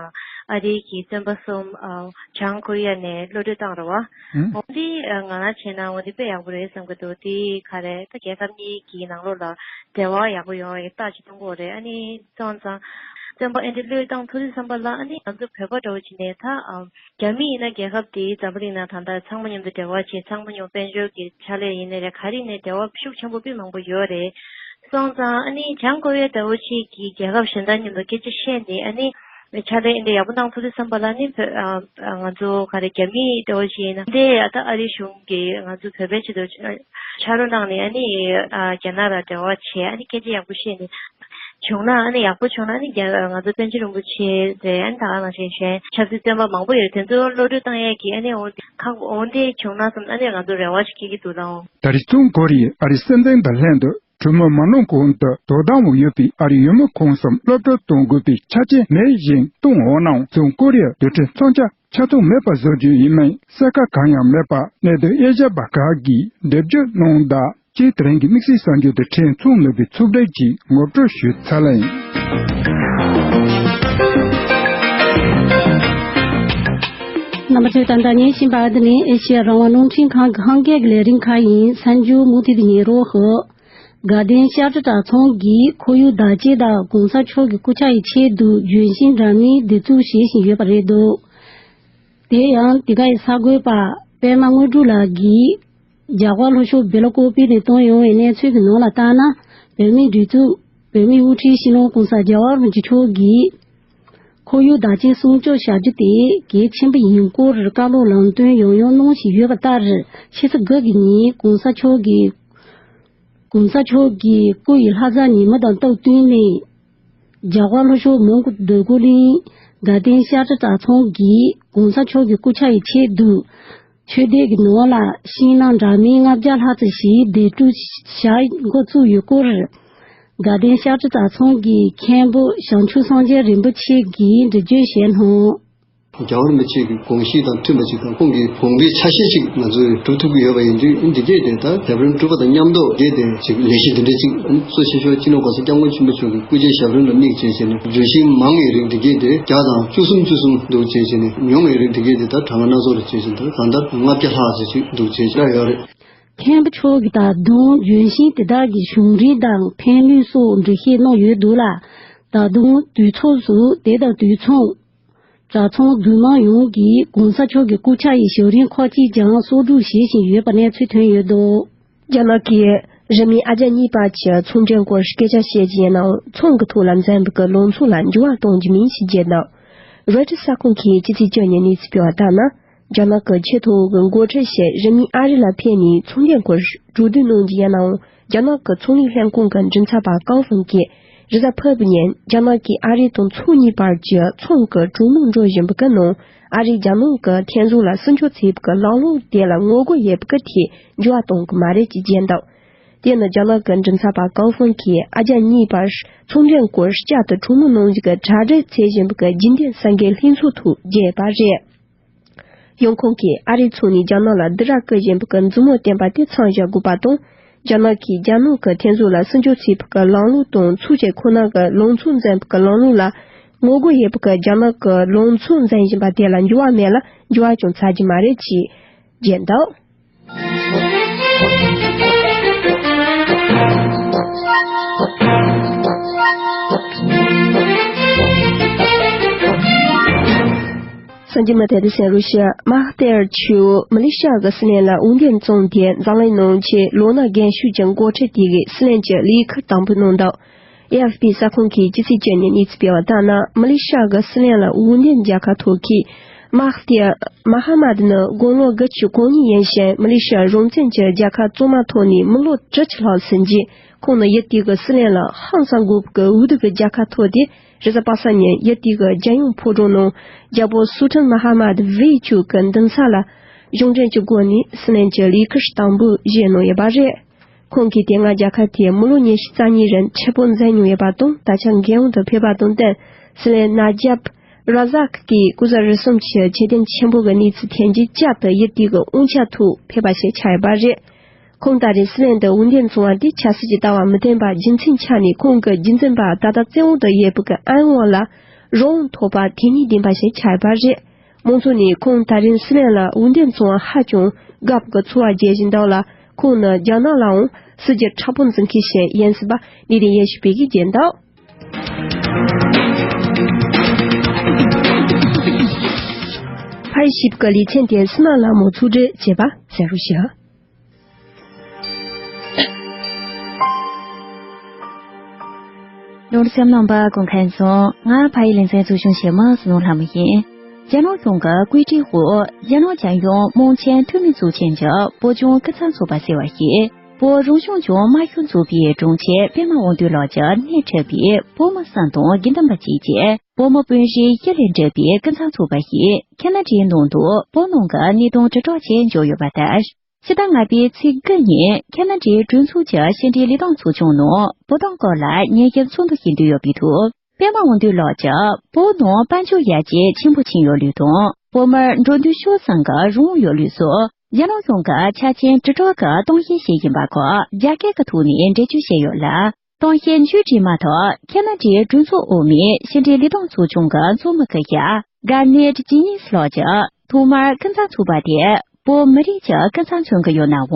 ཨ་རིའི་གི་བཙོན་པ་གསུམ་ཨ་བྱང་ཀོ་རི་ཡ་ནས་གློད་གྲོལ་བཏང་རེད་བ། ཧུམ། འོ་འདི་ཨ་ང་རང་བྱས་ན་འོ་འདི་དཔེ་ཡག་པོ་རེད་བསམ་གྱི་འདུག་འདི་ག་རེ་ད་རྒྱལ་ཁབ་གཉིས་ཀྱི་ནང་ལོགས་ལ་འབྲེལ་བ་ཡག་པོ་ཡོང་བའི་རྟགས་ཅིག་མཐོང་གི་ཡོད་རེད། ཨ་ནི་སོང་ཙང་བཙོན་པ་ཨེ་འདྲ་གློད་བཏང་ཐུབ་རེད་བསམ་པ་ལ། ཨ་ནི་ང་ཚོ་བོད་པ་འདྲ་བོ་བྱས་ནས་ད་ཨ། རྒྱ་མི་ཡིན་ན་རྒྱལ་ཁབ་དེའི་འཛམ་བུ་གླིང་ནང་ད་ལྟ་ཚང་མ་མཉམ་དུ་འབྲེལ་བ་བྱེད། ཚང་མ་མཉམ་དཔལ་འབྱོར་གྱི་ཕྱག་ལས་ཡིན་ནའི་རེད། ག་རེ་ཡིན་ནའི་འབྲེལ་བ་ཤུགས་ཆེན་པོ་དཔེ་མང་པོ་ཡོད་རེད། སོང་ཙང་ཨ་ནི་བྱང་ཀོ་རི་ཡ་འདྲ་བོ་ཅིག་གིས་རྒྱལ་ཁབ་གཞན་དག་མཉམ་དུ་སྐད་ཆ་བཤད་ནས། ཨ་ནི་ཕྱག་ལས་འདི་ཡག་པོ་གནང་ཐུབ་རེད་བསམ་པ་ལ། ཨ་ནི་བོད་ཨ་ང་ཚོ་ག་རེ་རྒྱ་མི་འདྲ་བོ་ཅིག་ཡིན་ན་འདི་ཨ་ད་ཨ་རིའི་གཞུང་གིས་ང་ཚོ་བོད་པའི་ཆེད་དུ་ཕྱག་རོགས་གནང་ནས། ཨ་ནི་ཨ་རྒྱ་ནག་ལ་འབྲེལ་བ་བྱས། ཨ་ནི་སྐད་ཆ་ཡག་པོ་བཤད་ནས། བྱུང་ན་ཨ་ནི་ཡག་པོ་བྱུང་ན་ཨ་ནི་རྒྱ་ང་ཚོ་པཎ་ཆེན་རིན་པོ་ཆེ་རེད། ཨ་ནི་ད་ག་ནང་བཞིན་གཞན་ཆབ་སྲིད་བཙོན་པ་མང་པོ་ཡོད། དེ་ཚོ་གློད་གྲོལ་བཏང་ཡས་ཀྱི་ཨ་ནི་འོ་ཁག་འོ་འདི་བྱུང་ན་བསམ། ཨ་ནི་ང་ཚོ་རེ་བ་ཞིག་སྐྱེ་གི་འདུག་ལ་འོང་། ད་རེས་བཙོན་ཁོ་རེ་ཡིས་ཨ་རིའི་སྲིད་འཛིན་དང་ལྷན་དུ་གྲོས་མོལ་མ་གནང་གོང་དུ་དོ་དམ་འོག་ཡོད་པའི་ཨ་རིའི་ཡུལ་མི་ཁོང་གསུམ་སློབ་གྲྭར་གཏོང་དགོས་པའི་ཆ་རྐྱེན་མེད་བཞིན་གཏོང་འོང་ནའང་། བཙོན་ཁོ་རེ་ཡིས་རྡུལ་ཕྲན་མཚོན་ཆ་ཆ་ཚང་མེད་པ་བཟོ་རྒྱུ་ཡིན་མིན་གསལ་ཁ་གང་ཡང་མེད་པ་གནད་དོན་དབྱེ་ཞིབ་པ་ཁག་གིས་འགྲེལ་བརྗོད་གནང་གདའ། སྤྱིར་དེ་རིང་གི་དམིགས་བསལ་གསར་འགྱུར་དེ་ཕྲན་ཚུགས་ལོས་པའི་ཚུགས་གྲལ་གྱིས་ངོ་སྤྲོད་ཞུས་ཚར་ལ་ཡིན། རྣམ་པ་ཚོས་ད་ལྟ་ཉན་བཞིན་པ་འདི་ནི་ཨེ་ཤེ་ཡ་རང་དབང་རླུང་འཕྲིན་ཁང་གི་ཧང་གལ་གྱི་ལས་རིམ་ཁག་ཡིན། གསར་འགྱུར་མུ་མཐུད་དུ་ཉན་རོགས་ཞུ། དགའ་ལྡན་ཤར་བགྲོད་གྲྭ་ཚང་གིས་ཁོར་ཡུག་བདག་གཅེས་དང་གོང་ས་མཆོག་གི་སྐུ་ཕྱྭ་ཡི་ཆེད་དུ་ལྗོན་ཤིང་འདྲ་མིན་འདེབས་འཛུགས་བྱེད་བཞིན་ཡོད་པ་རེད་འདུག། དེ་ཡང་དེ་ག་ཡི་གསར་འགོད་པ་པད་མ་དངོས་གྲུབ་ལགས་ཀྱིས་རྒྱ་གར་ལྷོ་ཕྱོགས་སྦེལ་ཀོབ་ནས་བཏོན་ཡོང་བའི་གནས་ཚུལ་གྱི་ནང་ལ་བལྟས་ན། བོད་མིའི་སྒྲིག་འཛུགས་བོད་མིའི་དབུ་ཁྲིད་སྤྱི་ནོར་༸གོང་ས་༸རྒྱལ་བ་རིན་པོ་ཆེ་མཆོག་གིས་ཁོར་ཡུག་བདག་གཅེས་སྲུང་སྐྱོབ་བྱ་རྒྱུ་དེ་གལ་ཆེན་པོ་ཡིན་སྐོར་བཀའ་སློབ་ལམ་སྟོན་ཡང་ཡང་གནང་བཞིན་ཡོད་པ་ལྟར། ཕྱི་ཚེས་དགུ་གི་ཉིན་༸གོང་ས་མཆོག་གིས་༸གོང་ས་མཆོག་གི་སྐུ་ཡི་ལྷ་བསང་ཉིན་མོ་དང་སྟབས་བསྟུན་ནས། རྒྱ་གར་ལྷོ་ཕྱོགས་མོན་གྷོ་འདོད་རྒུ་གླིང་དགའ་ལྡན་ཤར་སྤྲུལ་གྲྭ་ཚང་གིས་༸གོང་ས་མཆོག་གི་སྐུ་ཕྱྭ་ཡི་ཆེད་དུ། ཆོས་སྡེ་གི་ནང་ལ་ཤིང་ནགས་འདྲ་མིན་ལྔ་བརྒྱ་ལྷག་ཙམ་ཞིག་སྡེབ་སྒྲུག་བྱ་འགོ་བཙུགས་ཡོད་སྐོར། དགའ་ལྡན་ཤར་སྤྲུལ་གྲྭ་ཚང་གི་མཁན་པོ་བྱང་ཆུབ་སངས་རྒྱས་རིན་པོ་ཆེ་གིས་འགྲེལ་བརྗོད་བྱས་གནང་། རྒྱལ་བ་རིན་པོ་ཆེ་གི་དགོངས་གཞི་དང་མཐུན་པ་ཅིག་དང་། ཁོང་གི་དགོངས་པའི་ཆ་ཤས་ཅིག་ང་ཚོས་སྒྲུབ་ཐུབ་ཀྱི་ཡོད་པ་ཡིན་དུས། འདི་གས་དེ་ད་ཞབས་བརྟན་སྒྲུབ་པ་དང་མཉམ་དུ་གས་དེ་ཅིག་ལས་གཞི་འདི་འདྲ་ཅིག་གཙོ་ཆེ་ཤོས་སྤྱི་ནོར་༸གོང་ས་༸སྐྱབས་མགོན་ཆེན་པོ་མཆོག་གི་སྐུ་ཕྱྭའི་ཞབས་རིམ་ལ་དམིགས་བྱས་བྱས་ནས། ལྗོན་ཤིང་མང་བའི་རིགས་འདི་གས་དེ་བརྒྱ་དང་བཅུ་གསུམ་བཅུ་གསུམ་འདུག་བྱས་བྱས་ནས། ཉུང་བའི་རིགས་འདི་གས་དེ་ད་གྲངས་ཀ་སྣ་ཚོགས་རེ་བྱས་བྱས་ནས། ད་གང་ལྟར་ལྔ་བརྒྱ་ལྷག་ཙམ་ཅིག་འདུག་བྱས་བྱས་ཡོད་རེད། མཁན་པོ་མཆོག་གིས་ད་དུང་ལྗོན་ཤིང་དེ་དག་གི་བྱུང་རིམ་དང་ཕན་ནུས་སོགས་འགྲེལ་བཤད་གནང་ཡོད་འདུག་ལ། ད་དུང་དུས་མཚུངས་སུ་དེ་དང་དུས་མཚུངས། གྲྭ་ཚང་དགོན་མང་ཡོངས་ཀྱིས་༸གོང་ས་མཆོག་གི་སྐུ་ཕྱྭ་ཡི་ཞབས་རིམ་ཁག་ཅིག་ཀྱང་གསོག་སྒྲུབ་བྱེད་བཞིན་ཡོད་པ་གནས་ཚུལ་ཐོན་ཡོད་འདུག། རྒྱ་ནག་གིས་རིང་མིན་ཨ་རྒྱ་གཉིས་བར་གྱི་ཚོང་འབྲེལ་སྐོར་སྐད་ཆ་བཤད་ཀྱི་ཡིན་ནའང་། ཚོང་གི་ཐོག་ལ་འཛིན་པའི་གི་ལང་ཚོ་ལ་འགྱུར་བ་གཏོང་རྒྱུ་མིན་ཞེས་བརྗོད་འདུག། རོའི་ཊར་གསར་ཁང་གིས་ཕྱི་ཚེས་བཅུ་ཉིན་གནས་ཚུལ་སྤེལ་བ་ལྟར་ན། རྒྱ་ནག་གི་ཆེས་མཐོ་བོ་གི་འགོ་ཁྲིད་ཞིག་རིང་མིན་ཨ་རི་ལ་ཕེབས་ནས་ཚོང་འབྲེལ་སྐོར་གྲོས་བསྡུར་གནང་རྒྱུ་ཡིན་ནའང་། རྒྱ་ནག་གི་ཚོང་ལས་ལྷན་ཁང་གི་མགྲིན་ཚབ་པ་ཀའོ་ཧྥུང་གིས་རེས་གཟའ་ཕུར་བུའི་ཉིན་རྒྱ་ནག་གིས་ཨ་རི་དང་མཚོ་གཉིས་བར་གྱི་ཚོང་གི་གྲོས་མོལ་འགྲོ་བཞིན་པའི་སྐབས་ནང་། ཨ་རིས་རྒྱ་ནག་གི་ཐོན་ཟོག་ལ་སྲུང་སྐྱོབ་བྱེད་པའི་ལམ་ལུགས་དེ་ལ་ངོ་རྒོལ་ཡོད་པའི་ཐད་འགྱུར་བ་གཏོང་གི་མ་རེད་ཅེས་བརྗོད་འདུག། དེ་ནི་རྒྱ་ནག་གི་མགྲིན་ཚབ་པ་ཀའོ་ཧྥུང་གིས་ཨ་རྒྱ་གཉིས་བར་ཚོང་འབྲེལ་སྐོར་བསྐྱར་དུ་གྲོས་མོལ་གནང་རྒྱུ་གི་གྲ་སྒྲིག་བྱེད་བཞིན་པའི་རྒྱུན་ལྡན་གསར་འགོད་ལྷན་ཚོགས་ཐོག་བརྗོད་པ་རེད། ཡང་ཁོང་གིས་ཨ་རིའི་ཕྱོགས་ནས་རྒྱ་ནག་ལ་སྡིགས་ར་བསྐུལ་བཞིན་པའི་མཛུབ་མོ་བསྟན་པ་དེ་མཚམས་བཞག་དགོས་པ་དང་། རྒྱ་ནག་གིས་རྒྱ་ནག་གི་ཐོན་ཟོག་ལ་སྲུང་སྐྱོབ་བྱེད་པའི་ལམ་ལུགས་དང་། ཚོགས་ཆེན་ཁོ་ན་གི་ལང་ཚོ་འཛིན་པའི་ལམ་ལུགས་ལ་ངོ་རྒོལ་ཡོད་པའི་རྒྱ་ནག་གི་ལང་ཚོ་འཛིན་བཞིན་པ་དེ་ལ་འགྱུར་བ་མེད་ལ། འགྱུར་བ་ཀྱང་ཚར་རྒྱུ་མ་རེད་ཅེས་བརྗོད་འདུག། གསན་མཁན་མི་ཐེར་དུ་གསན་རོགས་ཞུ། མ་ཧ་ཐེར་ཆུ་མ་ལེ་ཤི་ཡ་གི་སྲིད་བློན་ལ་འོས་འདེམས་བྱུང་སྟེ། འཛམ་གླིང་ནང་ཆེས་ལོ་ན་རྒན་ཤོས་ཀྱི་འགོ་ཁྲིད་དེ་གིས་སྲིད་བློན་གྱི་ལས་ཁུར་དང་པོ་གནང་འདུག། ཨེ་ཨེཕ་པི་གསར་ཁང་གིས་ཕྱི་ཚེས་བཅུ་ཉིན་གནས་ཚུལ་སྤེལ་བ་ལྟར་ན། མ་ལེ་ཤི་ཡ་གི་སྲིད་བློན་ལ་འོས་འདེམས་རྒྱལ་ཁ་ཐོབ་མཁན་མ་ཧ་ཐེར་མ་ཧ་མད་ནི་དགུང་ལོ་དགུ་བཅུ་གོ་གཉིས་ཡིན་ཞིང་། མ་ལེ་ཤི་ཡ་རང་བཙན་གྱི་རྒྱལ་ཁབ་བཙོན་མ་ཐོག་ནས་མི་ལོ་དྲུག་ཅུ་ལྷག་ཟིན་རྗེས། ཁོང་ནི་ཡུལ་དེ་གི་སྲིད་བློན་ལ་ཧང་སང་དགོས་པའི་འོས་བསྡུ་གི་རྒྱལ་ཁ་ཐོབ་སྟེ། རེས་གཟའ་པ་སངས་ཉིན་ཡུལ་དེ་གི་རྒྱལ་ཡོངས་ཕོ་བྲང་ནང་རྒྱལ་པོ་སུ་ལྟན་མ་ཧ་མད་བེ་མཆོག་གི་མདུན་ས་ལ་གཞུང་འབྲེལ་གྱི་སྒོ་ནས་སྲིད་བློན་གྱི་ལས་ཁུར་དང་པོ་བཞེས་གནང་ཡོད་པ་རེད། ཁོང་གིས་དེ་སྔ་རྒྱལ་ཁབ་དེའི་མི་ལོ་ཉི་ཤུ་རྩ་གཉིས་རིང་ཁྲི་འཕང་འཛིན་མྱོང་ཡོད་པ་དང་། ད་ཆ་མགོན་དབང་དུ་ཕེབས་པ་དང་བསྟུན། སྲིད་བློན་ན་ཇབ་ར་ཟག་གིས་སྐུ་ཚེ་རིང་གསུམ་གྱི་ཆོས་དོན་ཆེན་པོ་གི་གནས་ཚུལ་ཐོན་རྗེས། བསྐྱར་དུ་ཡུལ་དེ་གི་དབང་ཆ་ཐོག་ཕེབས་པ་ཞིག་ཆགས་ཡོད་པ་རེད། ཁོང་ད་རེས་སྲིད་བློན་དུ་འོས་འདེམས་བྱུང་བ་དེ་ཆབ་སྲིད་ཀྱི་ལྟ་བ་མི་མཐུན་པ་རྒྱུ་མཚན་ཆགས་ནས། ཁོང་གི་རྒྱུན་འཛིན་པ་ད་ལྟ་བཙོན་འོག་ཏུ་ཡོད་པའི་ཨན་ཝང་ལ་རང་དབང་ཐོབ་པ་དེ་ནས་བདེན་པ་ཞིག་ཆགས་ཡོད་པ་རེད། མང་ཚོགས་ནས་ཁོང་ད་རེས་སྲིད་བློན་ལ་འོས་འདེམས་བྱུང་བ་ཧ་ཅང་དགའ་པོ་གི་ཚོར་བ་སྐྱེ་བཞིན་འདུག་ལ། ཁོང་ནི་རྒྱ་ནག་ལའང་སྲིད་ཇུས་མཁྲེགས་པོ་འཛིན་མཁན་ཞིག་ཡིན་སྲིད་པ་ལས་དོན་ཡེ་ཤུ་པེ་གིས་བརྗོད་འདུག། ཕ་རི་ཞིབ་ཀྱི་ལེ་ཚན་དེ་སི་མ་ལ་མོ་ཚུགས་འདྲི་བྱས་པ་གསན་རོགས་ཞུ། ལོ་སེམས་ནང་པ་ཀུན་མཁྱེན་སོང་། ང་ཕ་ཡི་ལེ་ཚན་ཚོགས་ཆུང་ཆེན་མོ་སུ་ནོ་ལྷ་མོ་ཡིན། རྒྱ་ནག་གཞུང་གི་བཀོད་སྒྲིག་འོག་རྒྱ་ནག་རྒྱལ་ཡོངས་དམངས་ཆེན་འཐུས་མི་ཚོགས་ཆེན་གྱི་བོད་ལྗོངས་སྐུ་ཚབ་ཚོགས་པ་ཟེར་བ་ཞིག་བོད་རང་སྐྱོང་ལྗོངས་དམར་ཤོག་ཚོགས་པའི་དྲུང་ཆེ་པད་མ་དབང་འདུས་ལགས་ཀྱིས་སྣེ་ཁྲིད་པའི་བོད་མི་གསུམ་དང་དགེ་འདུན་པ་གཅིག་བཅས་བོད་མི་སྤུན་བཞི་བཞི་ལས་གྲུབ་པའི་སྐུ་ཚབ་ཚོགས་པ་ཞིག་ཁ་ན་ཌའི་ནང་དུ་བོད་ནང་གི་གནད་དོན་དྲིལ་བསྒྲགས་བྱེད་འབྱོར་ཡོད་པ་ལྟར། ཕྱི་ཟླ་ལྔ་པའི་ཚེས་དགུ་ཉིན་ཁ་ན་ཌའི་གྲོས་ཚོགས་ཀྱི་ཕྱི་འབྲེལ་ལས་དོན་ཚོགས་ཆུང་ནང་བོད་དོན་སྐོར་ལ་ཉན་ཞིབ་ཚོགས་འདུ་ཞིག་འདུས་ཡོད་པའི་ཐོག་པད་མ་དབང་འདུས་ལགས་ཀྱིས་བོད་ནང་དཔལ་འབྱོར་ཡར་རྒྱས་ཆེན་པོ་ཕྱིན་ཡོད་ལུགས་དང་། བོད་མིར་འགྲོ་འདུག་ཕྱོགས་བཟང་གི་རང་དབང་ཡོད་ལུགས་སོགས་རྒྱ་ནག་གཞུང་གི་ཆ་རྐྱེན་དྲིལ་བསྒྲགས་ཀྱི་གཏམ་བཤད་ཞིག་ཡིན་པ་ཁག་རྒྱ་སྐད་ཀྱི་ཐོག་ནས་འགྲེལ་བརྗོད་བྱས་ཡོད་ལ། གཏམ་བཤད་བརྗོད་བྲིས་མ་ཐག་ཁ་ན་ཌའི་གྲོས་ཚོགས་འོག་མའི་ཕྱི་འབྲེལ་ལས་དོན་ཚོགས་ཆུང་གི་ཚོགས་མི་སྐུ་ཞབས་གྷ་ནེད་ཇི་ནིས་ལགས་ཀྱིས་ཐོག་མར་སྐུ་ཚབ་ཚོགས་པ་དེ་བོད་མི་རིགས་ཀྱི་སྐུ་ཚབ་མཚོན་གྱི་ཡོད་ནའང་།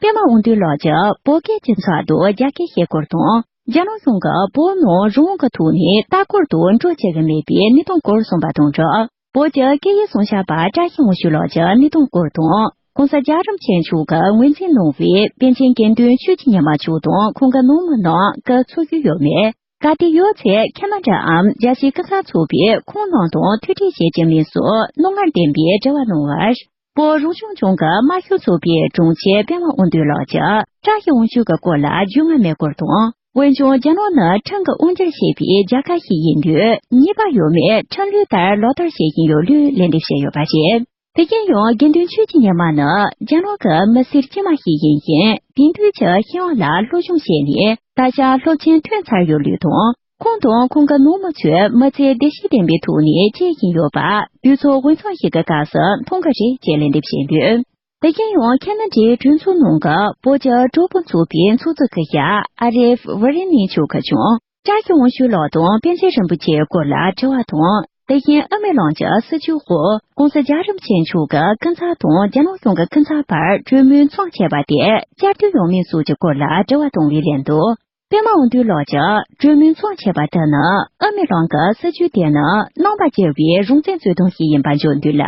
པད་མ་དབང་འདུས་ལགས་ཀྱིས་བོད་སྐད་ཀྱི་མཚམས་སུ་རྒྱ་སྐད་བཤད་སྐོར་དང་། རྒྱ་ནག་གཞུང་གིས་བོད་ནང་རང་དབང་གི་ཐོག་ནས་ལྟ་སྐོར་དུ་འགྲོ་བྱེད་ཀྱི་མེད་པའི་གནས་སྟངས་སྐོར་གསུངས་པ་དང་སྦྲགས། བོད་ཀྱི་སྐད་ཡིག་སྲུང་སྐྱོབ་པ་བཀྲ་ཤིས་དབང་ཕྱུག་ལགས་ཀྱི་གནས་སྟངས་སྐོར་དང་། ྋགོང་ས་རྒྱལ་རིན་པོ་ཆེ་མཆོག་གིས་ངོས་འཛིན་གནང་བའི་པཎ་ཆེན་དགེ་འདུན་ཆོས་ཀྱི་ཉི་མ་མཆོག་དང་ཁོང་གི་ནང་མི་རྣམས་སྐུ་འཚོ་རྒྱུ་ཡོད་མེད། གལ་ཏེ་ཡོད་ཚེ་ཁྱེད་རྣམ་འདྲའམ་རྒྱལ་སྤྱིའི་སྐུ་ཚབ་ཚོགས་པས་ཁོང་རྣམས་དང་ཐུག་འཕྲད་བྱེད་ཀྱི་མིན་སོགས་རྣོ་ངར་ལྡན་པའི་དྲི་བ་གནང་བར། བོད་རང་སྐྱོང་ལྗོངས་ཀྱི་དམར་ཤོག་ཚོགས་པའི་དྲུང་ཆེ་པད་མ་དབང་འདུས་ལགས་ཀྱིས་བཀྲ་ཤིས་དབང་ཕྱུག་གི་སྐོར་ལ་རྒྱུས་མངའ་མེད་སྐོར་དང་། འོན་ཀྱང་རྒྱ་ནག་ནི་ཁྲིམས་ཀྱི་དབང་སྒྱུར་བྱེད་པའི་རྒྱལ་ཁབ་ཞིག་ཡིན་དུས། ཉེས་པ་ཡོད་མེད་ཁྲིམས་ལུགས་ལྟར་ལག་བསྟར་བྱེད་བཞིན་ཡོད་ལུགས་ལན་འདེབས་བྱས་ཡོད་པ་རེད། དེ་བཞིན་ཡང་དགེ་འདུན་ཆོས་ཀྱི་ཉི་མ་ནི་རྒྱ་ནག་གི་མི་སེར་དཀྱུས་མ་ཞིག་ཡིན་ཞིང་། དེང་དུས་ཀྱི་ཤེས་ཡོན་ལ་སློབ་སྦྱོང་བྱས་ནས་ད་ཆ་སློབ་ཆེན་ཐོན་ཚར་ཡོད་ལུགས་དང་། ཁོང་དང་ཁོང་གི་ནང་མི་ཚོས་མི་ཚེ་བདེ་སྐྱིད་ལྡན་པའི་ཐོག་ནས་སྐྱེལ་བཞིན་ཡོད་པ་དུས་ཚོད་འོས་འཚམ་ཞིག་གི་སྐབས་སུ་མཐོང་གི་རེད་ཅེས་ལན་འདེབས་བྱས་འདུག་དེ་བཞིན་ཡང་ཁེ་ན་ཌའི་གྲོས་ཚོགས་ནང་གི་བོད་ཀྱི་གྲོགས་པོ་ཚོགས་པའི་ཚོགས་གཙོ་སྐུ་ཞབས་ཨ་རིབ་ཝི་རི་ནི་མཆོག་གིས་ཀྱང་། བཀྲ་ཤིས་དབང་ཕྱུག་ལགས་དང་པཎ་ཆེན་རིན་པོ་ཆེའི་སྐོར་ལ་དྲི་བ་དང་། དེ་བཞིན་ཨ་མེ་གླིང་གི་སྲིད་བྱུས་འོག་ྋགོང་ས་རྒྱལ་རིན་པོ་ཆེ་མཆོག་གི་སྐུ་ཚབ་དང་རྒྱ་ནག་གཞུང་གི་སྐུ་ཚབ་བར་གྲོས་མོལ་མཚམས་ཆད་པ་དེ་བསྐྱར་ཟློས་ཡོང་མིན་སོགས་ཀྱི་སྐོར་ལ་དྲི་བ་བཏང་བའི་ལན་དུ། པད་མ་དབང་འདུས་ལགས་ཀྱིས། གྲོས་མོལ་མཚམས་ཆད་པ་དེ་ནི་ཨ་མེ་གླིང་གི་སྲིད་བྱུས་དེ་ནི་རྣམ་པ་བརྗེ་བའི་རང་བཙན་རྩོད་དོན་ཞིག་ཡིན་པ་འཇོག་འདུག་ལ།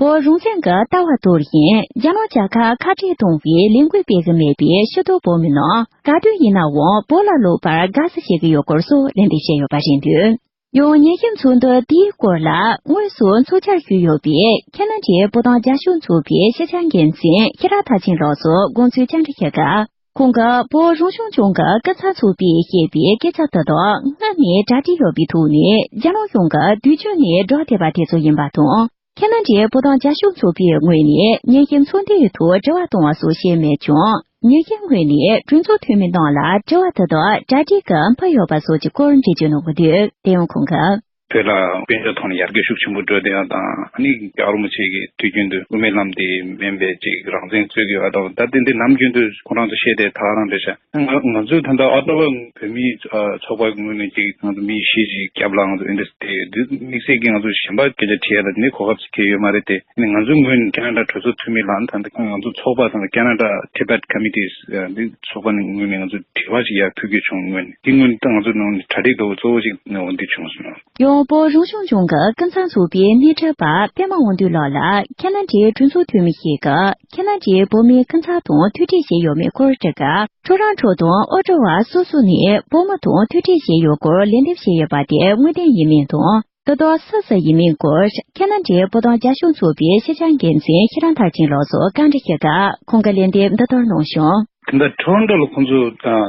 བོད་རང་བཙན་གྱི་ལྟ་བ་དོར་ཞིང་རྒྱ་ནག་རྒྱལ་ཁབ་ཁ་བྲལ་གཏོང་བའི་ལས་འགུལ་སྤེལ་གྱི་མེད་པའི་ཕྱི་དོན་བོད་མི་རྣམས་ག་དུས་ཡིན་ནའང་བོད་ལ་ལོག་པར་དགའ་བསུ་བྱེད་ཀྱི་ཡོད་སྐོར་སོགས་ལན་འདེབས་བྱས་ཡོད་པ་རེད་འདུག་ཡང་ཉན་ཞིབ་ཚོགས་འདུ་དེའི་སྐོར་ལ་དངོས་སུ་ཚོགས་བཅར་ཞུས་ཡོད་པའི་ཁེ་ན་ཌའི་བོད་དོན་རྒྱབ་སྐྱོར་ཚོགས་པའི་ཕྱི་འབྲེལ་འགན་འཛིན་ཤེས་རབ་མཐར་ཕྱིན་ལགས་སུ་དགོངས་ཚུལ་བཅར་འདྲི་ཞུས་སྐབས། ཁོང་གིས་བོད་རང་སྐྱོང་ལྗོངས་ཀྱི་སྐུ་ཚབ་ཚོགས་པས་བཤད་པའི་སྐད་ཆ་དེ་དག་སྔར་ནས་གྲ་སྒྲིག་ཡོད་པའི་ཐོག་ནས་རྒྱ་ནག་གཞུང་གིས་དུས་རྒྱུན་ནས་བསྒྲགས་བསྡད་པ་དེ་ཚོ་ཡིན་པ་དང་། ཁེ་ན་ཌའི་བོད་དོན་རྒྱབ་སྐྱོར་ཚོགས་པའི་ངོས་ནས་ཉན་ཞིབ་ཚོགས་འདུའི་ཐོག་དྲི་བ་བཏང་བ་སོགས་བྱས་མེད་ཀྱང་། ཉན་ཞིབ་ངོས་ནས་གྲོས་ཚོགས་འཐུས་མི་རྣམས་ལ་དྲི་བ་དེ་དག་གྲ་སྒྲིག་གིས་ཕུལ་ཡོད་པ་སོགས་ཀྱི་སྐོར་འགྲེལ་བརྗོད་གནང་གི་འདུག་དེ་ཡང་ཁོང་གིས། བོད་ལ་དཔལ་འབྱོར་ཐོག་ནས་ཡར་རྒྱས་ཤུགས་ཆེན་པོ་འགྲོ་བསྡད་ཡ་དང་། ཨ་ནི་རྒྱལ་བ་རིན་པོ་ཆེ་གིས་དུས་རྒྱུན་དུ་དབུ་མའི་ལམ་དེ་མིན་པའི་ཅིག་རང་བཙན་རྩོད་ཀྱི་ཡོད་པ་དང་། ད་ཏན་ཏན་ནམ་རྒྱུན་དུ་ཁོ་རང་ཚོ་བཤད་བསྡད་ད་ག་རང་རེད་ཤག་ང་ང་ཚོས་ད་ལྟ་ཨོ་ཊ་བ་བོད་མིའི་ཨ་ཚོགས་པ་ངོས་ནས་ཅིག་ང་ཚོ་མི་གཞིས་ཅིག་རྒྱབ་ལ་ང་ཚོ་ཨེ་འདྲ་དེ་དུས་དམིགས་བསལ་གྱིས་ང་ཚོ་གཞན་པ་སྐད་ཆ་དྲིས་ཡ་ལ་དེ་ནས་གོ་སྐབས་ཅིག་ཁེལ་ཡོད་མ་རེད་དེ། ཨ་ནི་ང་ཚོའི་ངོས་ནས་ཁེ་ན་ཌ་གྲོས་ཚོགས་འཐུས་མི་ལ་ད་ལྟ་ང་ཚོ་ཚོགས་པ་དང་ཁེ་ན་ཌ་Tibet Committees་འདི་ཚོགས་པ་ནས་ངོས་ནས་ང་ཚོ་དྲི་བ་ཞིག་ཡར་ཕུལ་རྒྱུ་བྱུང་། ངོས་ནས་དེ་ངོས་ནས་ད་ང་ཚོ་ནང་ནས་གྲ་སྒྲིག་འདྲ་བོ་གཙོ་བོ་ཞིག་ནས་འོ་འདི་བྱུང་སོང་། ཡང་བོད་རང་སྐྱོང་ལྗོངས་ཀྱི་སྐུ་ཚབ་ཚོགས་པའི་སྣེ་ཁྲིད་པ་པད་མ་དབང་འདུས་ལགས་ལ་ཁེ་ན་ཌའི་གྲོས་ཚོགས་འཐུས་མི་ཞིག་གིས་ཁེ་ན་ཌའི་བོད་མིའི་སྐུ་ཚབ་དང་ཐུག་འཕྲད་བྱས་ཡོད་མེད་སྐོར་དྲིས་སྐབས། ཁྲོམ་ར་ཁྲོད་དང་ཨོ་ཊ་བ་སོ་སོ་ནས་བོད་མི་དང་ཐུག་འཕྲད་བྱས་ཡོད་སྐོར་ལན་འདེབས་བྱས་ཡོད་པ་དེ་དངོས་བདེན་ཡིན་མིན་དང་། དེ་དག་སུ་སུ་ཡིན་མིན་སྐོར་ཁེ་ན་ཌའི་བོད་དོན་རྒྱབ་སྐྱོར་ཚོགས་པའི་ཕྱི་འབྲེལ་འགན་འཛིན་ཤེས་རབ་མཐར་ཕྱིན་ལགས་སུ་བཀའ་འདྲི་ཞུས་སྐབས། ཁོང་གིས་ལན་འདེབས་འདི་ལྟར་གནང་བྱུང་། དེ་འདྲ་ཁྲོན་ཏོ་ལ་ཁོང་ཚོ་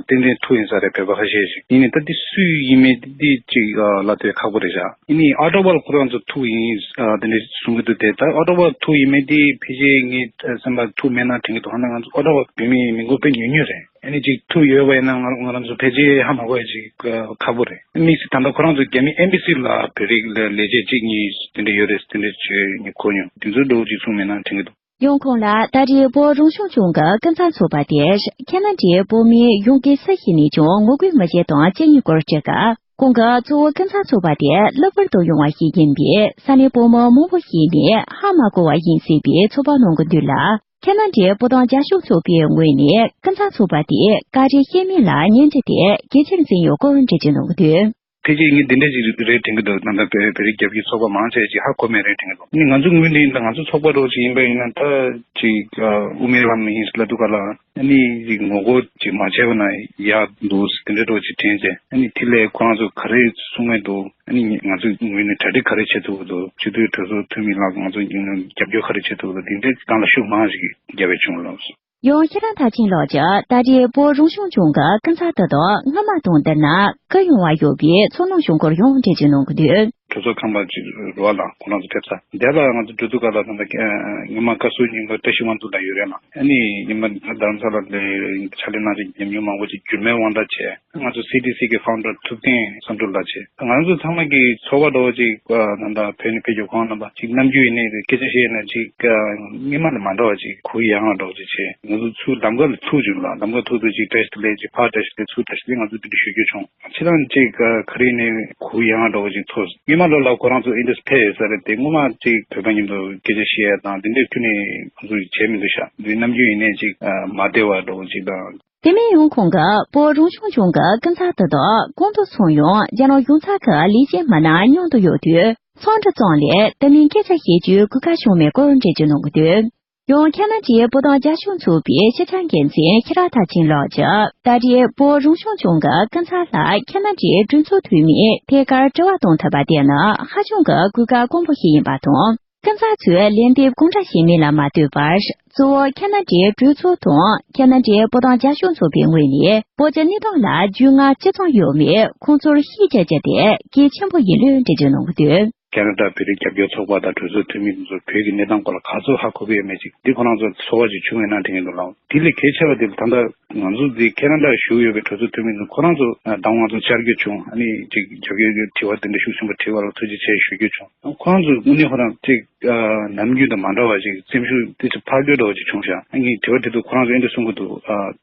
ཏན་ཏན་ཐུག་ཡིན་ས་རེད། བོད་པ་ཁ་ཤས་ཤིག་ཡིན་ནའི་ད་འདི་སུ་ཡིན་མིན་འདི་ཅིག་ལབ་དེ་ཁག་པོ་རེད་ཤག་ཡིན་ནའི་ཨོ་ཊ་བ་ལ་ཁོ་རང་ཚོ་ཐུག་ཡིན་དེ་འདྲ་གསུང་གི་འདུག་དེ་ད་ཨོ་ཊ་བ་ཐུག་ཡིན་མིན་འདི་ཕལ་ཆེར་ངའི་སེམས་པ་ཐུག་མེད་ན་དྲན་གི་འདུག་ཧ་ན་ང་ཚོ་ཨོ་ཊ་བ་བོད་མི་མི་མགོ་དཔེ་ཉུང་ཉུང་རེད། ཨ་ནི་ཅིག་ཐུག་ཡོད་པ་ཡིན་ན་ང་ང་རང་ཚོ་ཕལ་ཆེར་ཧ་མ་གོ་ཡ་ཅིག་ཁག་པོ་རེད། དམིགས་བསལ་ད་ལྟ་ཁོ་རང་ཚོ་རྒྱ་མི་ཨེམ་བྷ་སི་ལ་བོད་རིགས་ལ་ལས་བྱེད་གཅིག་གཉིས་དེ་འདྲ་ཡོད་རེད། དེ་འདྲ་བྱས་ནས་གོ་མྱོང་། དེ་ཚོ་འདྲ་བོ་ཅིག་གསུངས་མེད་ན་དྲན་གི་འདུག་ཡང་ཁོང་ལ་ད་རེས་བོད་རང་སྐྱོང་ལྗོངས་ཀྱི་སྐུ་ཚབ་ཚོགས་པ་དེར་ཁེ་ན་ཌའི་བོད་མི་ཡོངས་ཀྱིས་སུ་ཞིག་ནས་ཀྱང་ངོ་རྒོལ་མི་བྱེད་དང་ཅི་ཡིན་སྐོར་དྲིས་སྐབས། ཁོང་གིས་གཙོ་བོ་སྐུ་ཚབ་ཚོགས་པ་དེ་གློ་བུར་དུ་ཡོང་བ་ཞིག་ཡིན་པས། ས་གནས་བོད་མི་མང་པོ་ཞིག་ནས་ཧ་མ་གོ་བ་ཡིན་སྲིད་པའི་ཚོད་དཔག་གནང་གི་འདུག་ལ། ཁེ་ན་ཌའི་བོད་དོན་རྒྱབ་སྐྱོར་ཚོགས་པའི་ངོས་ནས་སྐུ་ཚབ་ཚོགས་པ་དེས་བཀའ་དྲིན་ཤེས་མིན་ལ་སྙན་ཞུ་དེ་གལ་ཆེར་འཛིན་ཡོད་སྐོར་འགྲེལ་བརྗོད་གནང་གི་འདུག་ཕལ་ཆེར་ངས་འདི་འདྲ་ཞིག་རེད་དྲན་གྱི་འདུག་ད་ལྟ་བོད་བོད་རིགས་རྒྱབ་ཀྱི་ཚོགས་པ་མང་ཆེ་ཅིག་ཧ་གོ་མེད་རེད་དྲན་གྱི་འདུག་ཨ་ནི་ང་ཚོ་ངོས་ནས་ད་ང་ཚོ་ཚོགས་པ་འདྲ་བོ་ཅིག་ཡིན་པ་ཡིན་ན་ད་ཅིག་དབུ་མའི་ལམ་ཡིན་ལབ་དུས་ག་ལ། ཨ་ནི་ཅིག་ངོ་རྒོལ་ཅིག་མ་བྱས་པ་ན་ཡག་འདུག་དེ་འདྲ་འདྲ་བོ་ཅིག་དྲན་བྱས། ཨ་ནི་དེ་ལས་ཁོ་རང་ཚོ་ག་རེ་གསུང་གི་འདུག་ཨ་ནི་ང་ཚོ་ངོས་ནས་གྲ་སྒྲིག་ག་རེ་བྱེད་ཐུབ་ཀྱི་འདུག་སྤྱི་འཐུས་གྲོས་ཚོགས་འཐུས་མི་ལ་ང་ཚོ་རྒྱབ་སྐྱོར་ག་རེ་བྱེད་ཐུབ་ཀྱི་འདུག་དེ་འདྲའི་སྒང་ལ་ཤུགས་མང་ཞིག་བརྒྱབ་པ་བྱུང་ལགས། ཡང་ཤེས་རབ་མཐར་ཕྱིན་ལགས་ཀྱིས་ད་རེས་བོད་རང་སྐྱོང་ལྗོངས་ཀྱི་སྐུ་ཚབ་དེ་དག་སྔོན་མ་དང་བསྡུར་ན་སྐུ་ཡོང་བ་ཡོད་པའི་ཚོར་སྣང་བྱུང་སྐོར་ཡང་འགྲེལ་བརྗོད་གནང་གི་འདུག་གྲོས་ཚོགས་ཁང་པ་ཅིག་རེད་པ་ལགས། ཁོ་རང་ཚོ་ཕེབས་ས་དེ་ལ་ང་ཚོ་འགྲོ་དུས་སྐབས་ལ་ད་ལྟ་སྔོན་མ་བཀའ་ཟུར་རྙིང་པ་བཀྲ་ཤིས་དབང་འདུས་ལགས་ཡོད་རེད་ལགས། ཨ་ནི་ཉི་མ་རྡ་རམ་ས་ལ་ལ་ཕྱག་ལས་གནང་བྱས་ཉམས་མྱོང་མང་པོ་ཅིག་འགྱུར་མེད་དབང་གྲགས་བྱས། ང་ཚོ་སི་ཌི་སི་གི་ཕའུན་ཌར་ཐུབ་བསྟན་བསམ་གྲུབ་ལགས་བྱས། ང་ཚོ་ཚང་མ་གི་ཚོར་བ་འདྲ་བོ་ཅིག་ད་ལྟ་བོད་ནས་ཕེབས་རྒྱུ་ཁོང་རྣམ་པ་ཅིག་ནམ་རྒྱུན་ཡིན་ནའི་སྐད་ཆ་བཤད་ན་ཅིག་སྔོན་མ་ལ་མ་འདྲ་བ་ཅིག་གུ་ཡངས་པ་འདྲ་བོ་ཅིག་བྱས། ང་ཚོ་ཚུར་ལམ་ཁ་ལ་ཚུར་བྱུང་ལ་ལམ་ཁ་ཐོག་ཏུ་ཅིག་བཀྲ་ཤིས་བདེ་ལེགས་ཅིག་ཕར་བཀྲ་ཤིས་བདེ་ལེགས་ཚུར་བཀྲ་ཤིས་བདེ་ལེགས་ང་ཚོ་འདི་འདྲ་ཞུ་རྒྱུ་བྱུང་། ཁྱེད་རང་ཅིག་ག་རེ་ནས་གུ་ཡངས་པ་འདྲ་བོ་ཅིག་ཚོར། སྔོན་མ་ལོ་ལ་ཁོ་རང་ཚོ་ཨིན་ཌི་ཕེབས་ཡོད་ས་རེད་དེ། སྔོན་མ་ཅིག་བོད་པ་མཉམ་དུ་སྐད་ཆ་བཤད་ཡ་དང་དེ་འདྲའི་ཁྱོན་ནས་ང་ཚོ་བྱས་མི་འདུག་ཤག་འདི་ནམ་རྒྱུན་ཡིན་ནའི་ཅིག་མ་བདེ་བ་འདྲ་བོ་ཅིག་དང་། དེ་མིན་ཡང་ཁོང་གིས་བོད་རང་སྐྱོང་ལྗོངས་ཀྱི་སྐུ་ཚབ་དེ་དག་གང་དུ་སོང་ཡང་རྒྱ་ནག་གཞུང་ཚབ་ཀྱི་ལས་བྱེད་མི་སྣ་མཉམ་དུ་ཡོད་དུས། ཚོང་འབྲེལ་ཚོགས་ལས་ད་མིན་སྐད་ཆ་བཤད་རྒྱུའི་གོ་སྐབས་བྱུང་མེད་སྐོར་འགྲེལ་བརྗོད་གནང་གི་འདུག། ཡང་ཁ་ན་ཌའི་བོད་དོན་རྒྱབ་སྐྱོར་ཚོགས་པའི་ཕྱི་འབྲེལ་འགན་འཛིན་ཤེས་རབ་མཐར་ཕྱིན་ལགས་ཀྱིས་ད་རེས་བོད་རང་སྐྱོང་ལྗོངས་ཀྱི་སྐུ་ཚབ་ལ་ཁ་ན་ཌའི་གྲོས་ཚོགས་འཐུས་མིས་ཐད་ཀར་དྲི་བ་གཏོང་ཐུབ་པ་དེ་ནི་ཧ་ཅང་གི་གོ་སྐབས་དཀོན་པོ་ཞིག་ཡིན་པ་དང་། སྐུ་ཚབ་ཚོས་ལན་འདེབས་གང་འདྲ་བྱས་མིན་ལ་མ་ལྟོས་པར། གཙོ་བོ་ཁ་ན་ཌའི་གྲོས་ཚོགས་དང་ཁ་ན་ཌའི་བོད་དོན་རྒྱབ་སྐྱོར་ཚོགས་པའི་ངོས་ནས་བོད་ཀྱི་གནས་སྟངས་ལ་རྒྱུས་མངའ་ཇི་ཙམ་ཡོད་མེད་ཁོང་ཚོར་ཤེས་བྱ་རྒྱུ་དེ་གལ་ཆེན་པོ་ཡིན་ལུགས་འགྲེལ་བརྗོད་གནང་གི་འདུག། ཁ་ན་ཌ་བོད་རིགས་རྒྱབ་སྐྱོར་ཚོགས་པ་དང་གྲོས་ཚོགས་འཐུས་མི་དེ་ཚོ་བོད་ཀྱི་གནས་སྟངས་སྐོར་ལ་ག་ཚོད་ཧ་གོ་གི་ཡོད་མེད་ཅིག་འདི་ཁོ་རང་ཚོ་ཚོར་བ་ཅིག་བྱུང་ཡོད་ན་དྲན་གྱི་འདུག་ལགས། དེ་ལས་གལ་ཆེ་བ་དེ་ད་ལྟ་ང་ཚོ་འདི་ཁ་ན་ཌར་བཞུགས་ཡོད་པའི་གྲོས་ཚོགས་འཐུས་མི་ཚོ་ཁོ་རང་ཚོ་ད་ང་ཚོ་བཅར་རྒྱུ་བྱུང་། ཨ་ནི་ཅིག་རྒྱབ་སྐྱོར་གྱི་དྲི་བ་དེ་འདྲ་ཤུགས་ཆེན་པོ་དྲིས་པ་ལ་ཐུགས་རྗེ་ཆེ་ཞུ་རྒྱུ་བྱུང་། ཁོ་རང་ཚོ་དངོས་གནས་ཁོ་རང་ཅིག་ནམ་རྒྱུན་དང་མ་འདྲ་བ་ཅིག་སེམས་ཤུགས་དེ་ཚོ་འཕར་རྒྱུ་འདྲ་བ་ཅིག་བྱུང་ཤག་ཨ་ནི་དྲི་བ་དེ་ཚོ་ཁོ་རང་ཚོ་ཨེ་འདྲ་གསུང་གི་འདུག།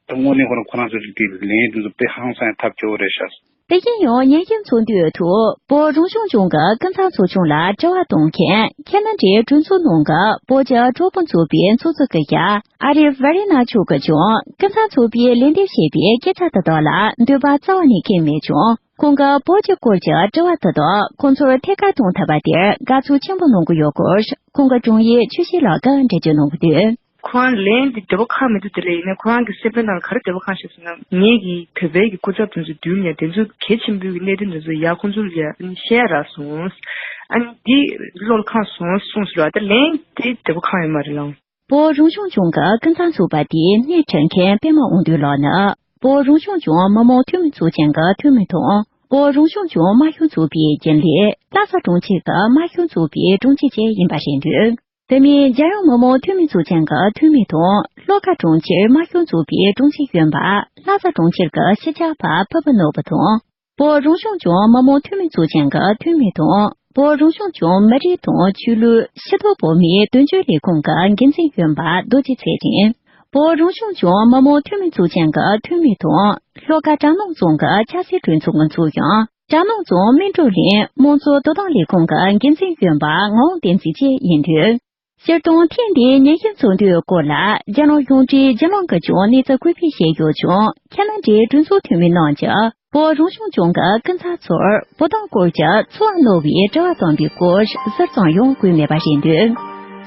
ད་དངོས་གནས་ཁོ་རང་ཁོ་རང་ཚོ་ཅིག་དེ་ལན་དེ་ཚོ་དཔེ་ཧང་སང་ཐབས་སྐྱོ་བོ་རེད་ཤག། དེ་བཞིན་ཡང་ཉན་ཞིབ་ཚོགས་འདུའི་ཐོག་བོད་རང་སྐྱོང་ལྗོངས་ཀྱི་སྐུ་ཚབ་ཚོགས་ཆུང་ལ་དྲི་བ་གཏོང་མཁན་ཁ་ན་ཌའི་གྲོས་ཚོགས་ནང་གི་བོད་ཀྱི་གྲོགས་པོ་ཚོགས་པའི་ཚོགས་གཙོ་སྐུ་ཞབས་ཨ་རི་ཝེ་རི་ན་མཆོག་གིས་ཀྱང་སྐུ་ཚབ་ཚོགས་པས་ལན་འདེབས་བྱས་པའི་སྐད་ཆ་དེ་དག་ལ་འདོད་པ་རྩ་བ་ནས་ཁེངས་མེད་ཀྱང་། ཁོང་གིས་བོད་ཀྱི་སྐོར་གྱི་དྲི་བ་དེ་དག་ཁོང་ཚོར་ཐད་ཀར་གཏོང་ཐུབ་པ་དེར་དགའ་ཚོར་ཆེན་པོ་གནང་གི་ཡོད་སྐོར་ཁོང་གི་དྲུང་ཡིག་ཆོས་སྲིད་ལགས་ཀྱིས་འགྲེལ་བརྗོད་གནང་གི་འདུག། ཁོ་རང་ལན་འདི་འདོད་པ་ཁེངས་མི་འདུག། དེ་ལས་ཡིན་ན་ཁོ་རང་གི་སེམས་པའི་ནང་ལ་ག་རེ་འདོད་པ་ཁེངས་ཤག་ཟེར་ན། ངེད་ཀྱིས་བོད་པའི་གི་སྐུ་ཚབ་དེ་ཚོ་བསྡུས་ནས་དེ་ཚོ་གལ་ཆེན་པོའི་གི་གནད་དོན་དེ་ཚོ་ཡར་ཁོང་ཚོ་ལ་ཡར་བཤད་རག་སོང་། ཨ་ནི་འདི་བློ་ལ་ཁེངས་སོང་གསུངས་ཟེར་བ་དེ་ལན་དེ་འདོད་པ་ཁེངས་ཡོད་མ་རེད་ལགས། བོད་རང་སྐྱོང་ལྗོངས་ཀྱི་སྐུ་ཚབ་ཚོགས་པ་དེའི་སྣེ་ཁྲིད་མཁན་པད་མ་དབང་འདུས་ལགས་ནི་བོད་རང་སྐྱོང་ལྗོངས་མི་དམངས་འཐུས་མི་ཚོགས་ཆེན་གྱི་འཐུས་མི་དང་། བོད་རང་སྐྱོང་ལྗོངས་དམར་ཤོག་ཚོགས་པའི་རྒྱུན་ལས་ལྷ་ས་གྲོང་ཁྱེར་གྱི་དམར་ཤོག་ཚོགས་པའི་དྲུང་ཆེ་བཅས་ཡིན་པ་རེད་འདུག། དེ་མིན་རྒྱལ་ཡོངས་མི་མང་འཐུས་མི་ཚོགས་ཆེན་གྱི་འཐུས་མི་དང་། ལྷོ་ཁ་གྲོང་ཁྱེར་དམར་ཤོག་ཚོགས་པའི་དྲུང་ཆེ་གཞོན་པ་ལྷ་ས་གྲོང་ཁྱེར་གྱི་སྤྱི་ཁྱབ་པ་ཕུར་བུ་ནོར་བུ་དང་། བོད་རང་སྐྱོང་ལྗོངས་མི་མང་འཐུས་མི་ཚོགས་ཆེན་གྱི་འཐུས་མི་དང་། བོད་རང་སྐྱོང་ལྗོངས་མི་རིགས་དང་ཆོས་ལུགས་སྤྱི་ཚོགས་བོད་མིའི་དོན་གཅོད་ལས་ཁུངས་ཀྱི་འགན་འཛིན་གཞོན་པ་རྡོ་རྗེ་ཚེ་རིང་། བོད་རང་སྐྱོང་ལྗོངས་མི་མང་འཐུས་མི་ཚོགས་ཆེན་གྱི་འཐུས་མི་དང་། ལྷོ་ཁ་དྲག་གནོན་རྫོང་གི་ཆབ་སྲིད་གྲོས་ཚོགས་ཀྱི་ཚོགས་གཞོན། དྲག་གནོན་རྫོང་སྨིན་གྲོལ་གླིང་དམངས་གཙོ་དོ་དམ་ལས་ཁུངས་ཀྱི་འགན་འཛིན་གཞོན་པ་ངག་དབང་བསྟན་འཛིན་བཅས་ཡིན་འདུག། སྤྱིར་བཏང་ཐེངས་འདིའི་ཉན་ཞིབ་ཚོགས་འདུའི་སྐོར་ལ་རྒྱལ་ནང་གཞུང་འབྲེལ་བརྒྱུད་ལམ་གྱིས་ཀྱང་གནས་ཚུལ་བཀོད་སྤེལ་བྱས་ཡོད་ཀྱང་། ཁ་ན་ཌའི་གྲོས་ཚོགས་འཐུས་མི་རྣམས་ཀྱིས་བོད་རང་སྐྱོང་ལྗོངས་ཀྱི་སྐུ་ཚབ་ཚོར་བོད་དོན་སྐོར་གྱི་ཚོར་བ་རྣོ་བའི་དྲི་བ་བཏོན་པའི་སྐོར་ཟུར་ཙམ་ཡང་བཀོད་མེད་པ་རེད་འདུག།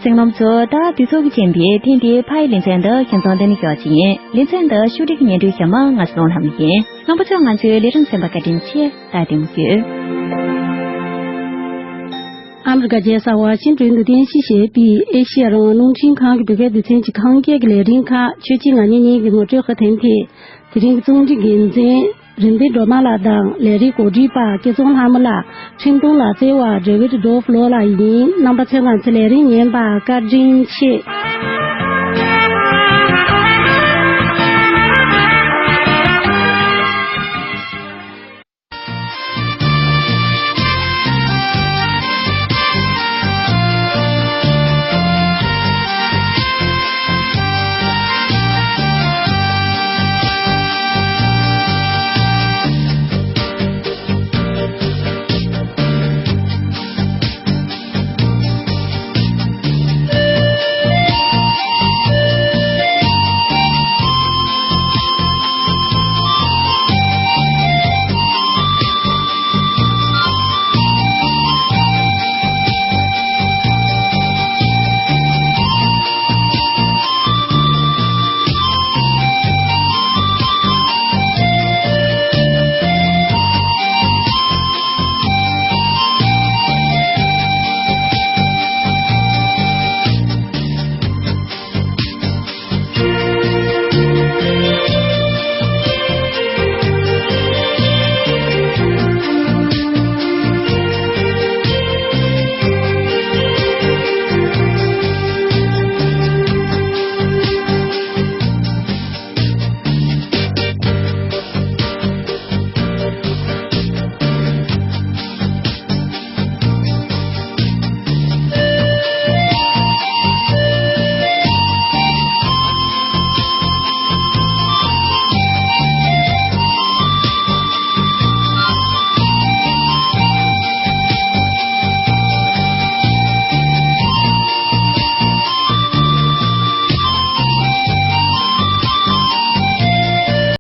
གསན་མཁན་ཚོ། ད་དུས་ཚོད་ཀྱིས་རྐྱེན་པས་ཐེངས་འདིའི་ཕ་ཡི་ལེ་ཚན་འདི་ཁྱིམ་ཚང་འདི་ནས་བཞག་ཅིང་། ལེ་ཚན་འདི་ཕྱོགས་སྒྲིག་སྙན་སྒྲོན་ཞུ་མི་ང་ཚོ་ནོར་ལྷམ་ཡིན། རྣམ་པ་ཚོས་ང་ཚོའི་ལས་རིམ་གསན་པར་བཀའ་དྲིན་ཆེ། ད་དེ་མུ་ཁྱུད། ཨ་མི་རི་ཀ་རྒྱལ་ས་ཝ་ཤིང་ཏོན་དུ་རྟེན་གཞི་བྱས་པའི་ཨེ་ཤི་ཡ་རང་དབང་རླུང་འཕྲིན་ཁང་གི་བོད་སྐད་སྡེ་ཚན་གྱི་ཁམས་སྐད་ཀྱི་ལས་རིམ་ཁག་ཆོས་སྐྱིད་ང་གཉིས་གཉིས་ཀྱི་ངོ་སྤྲོད་ཁ་ཐེངས་ཐད། དེ་རིང་གི་རྩོམ་སྒྲིག་འགན་འཛིན་རིན་པེ་སྒྲོལ་མ་ལགས་དང་ལས་རིགས་གོ་སྒྲིག་པ་སྐལ་བཟང་ལྷ་མོ་ལགས། འཕྲིན་གཏོང་ལག་རྩལ་བ་ཌེ་ཝིད་ཌོ་ཕ་ལོ་ལགས་ཡིན། རྣམ་པ་ཚོས་ང་ཚོའི་ལས་རིམ་ཉན་པར་བཀའ་དྲིན་ཆེ།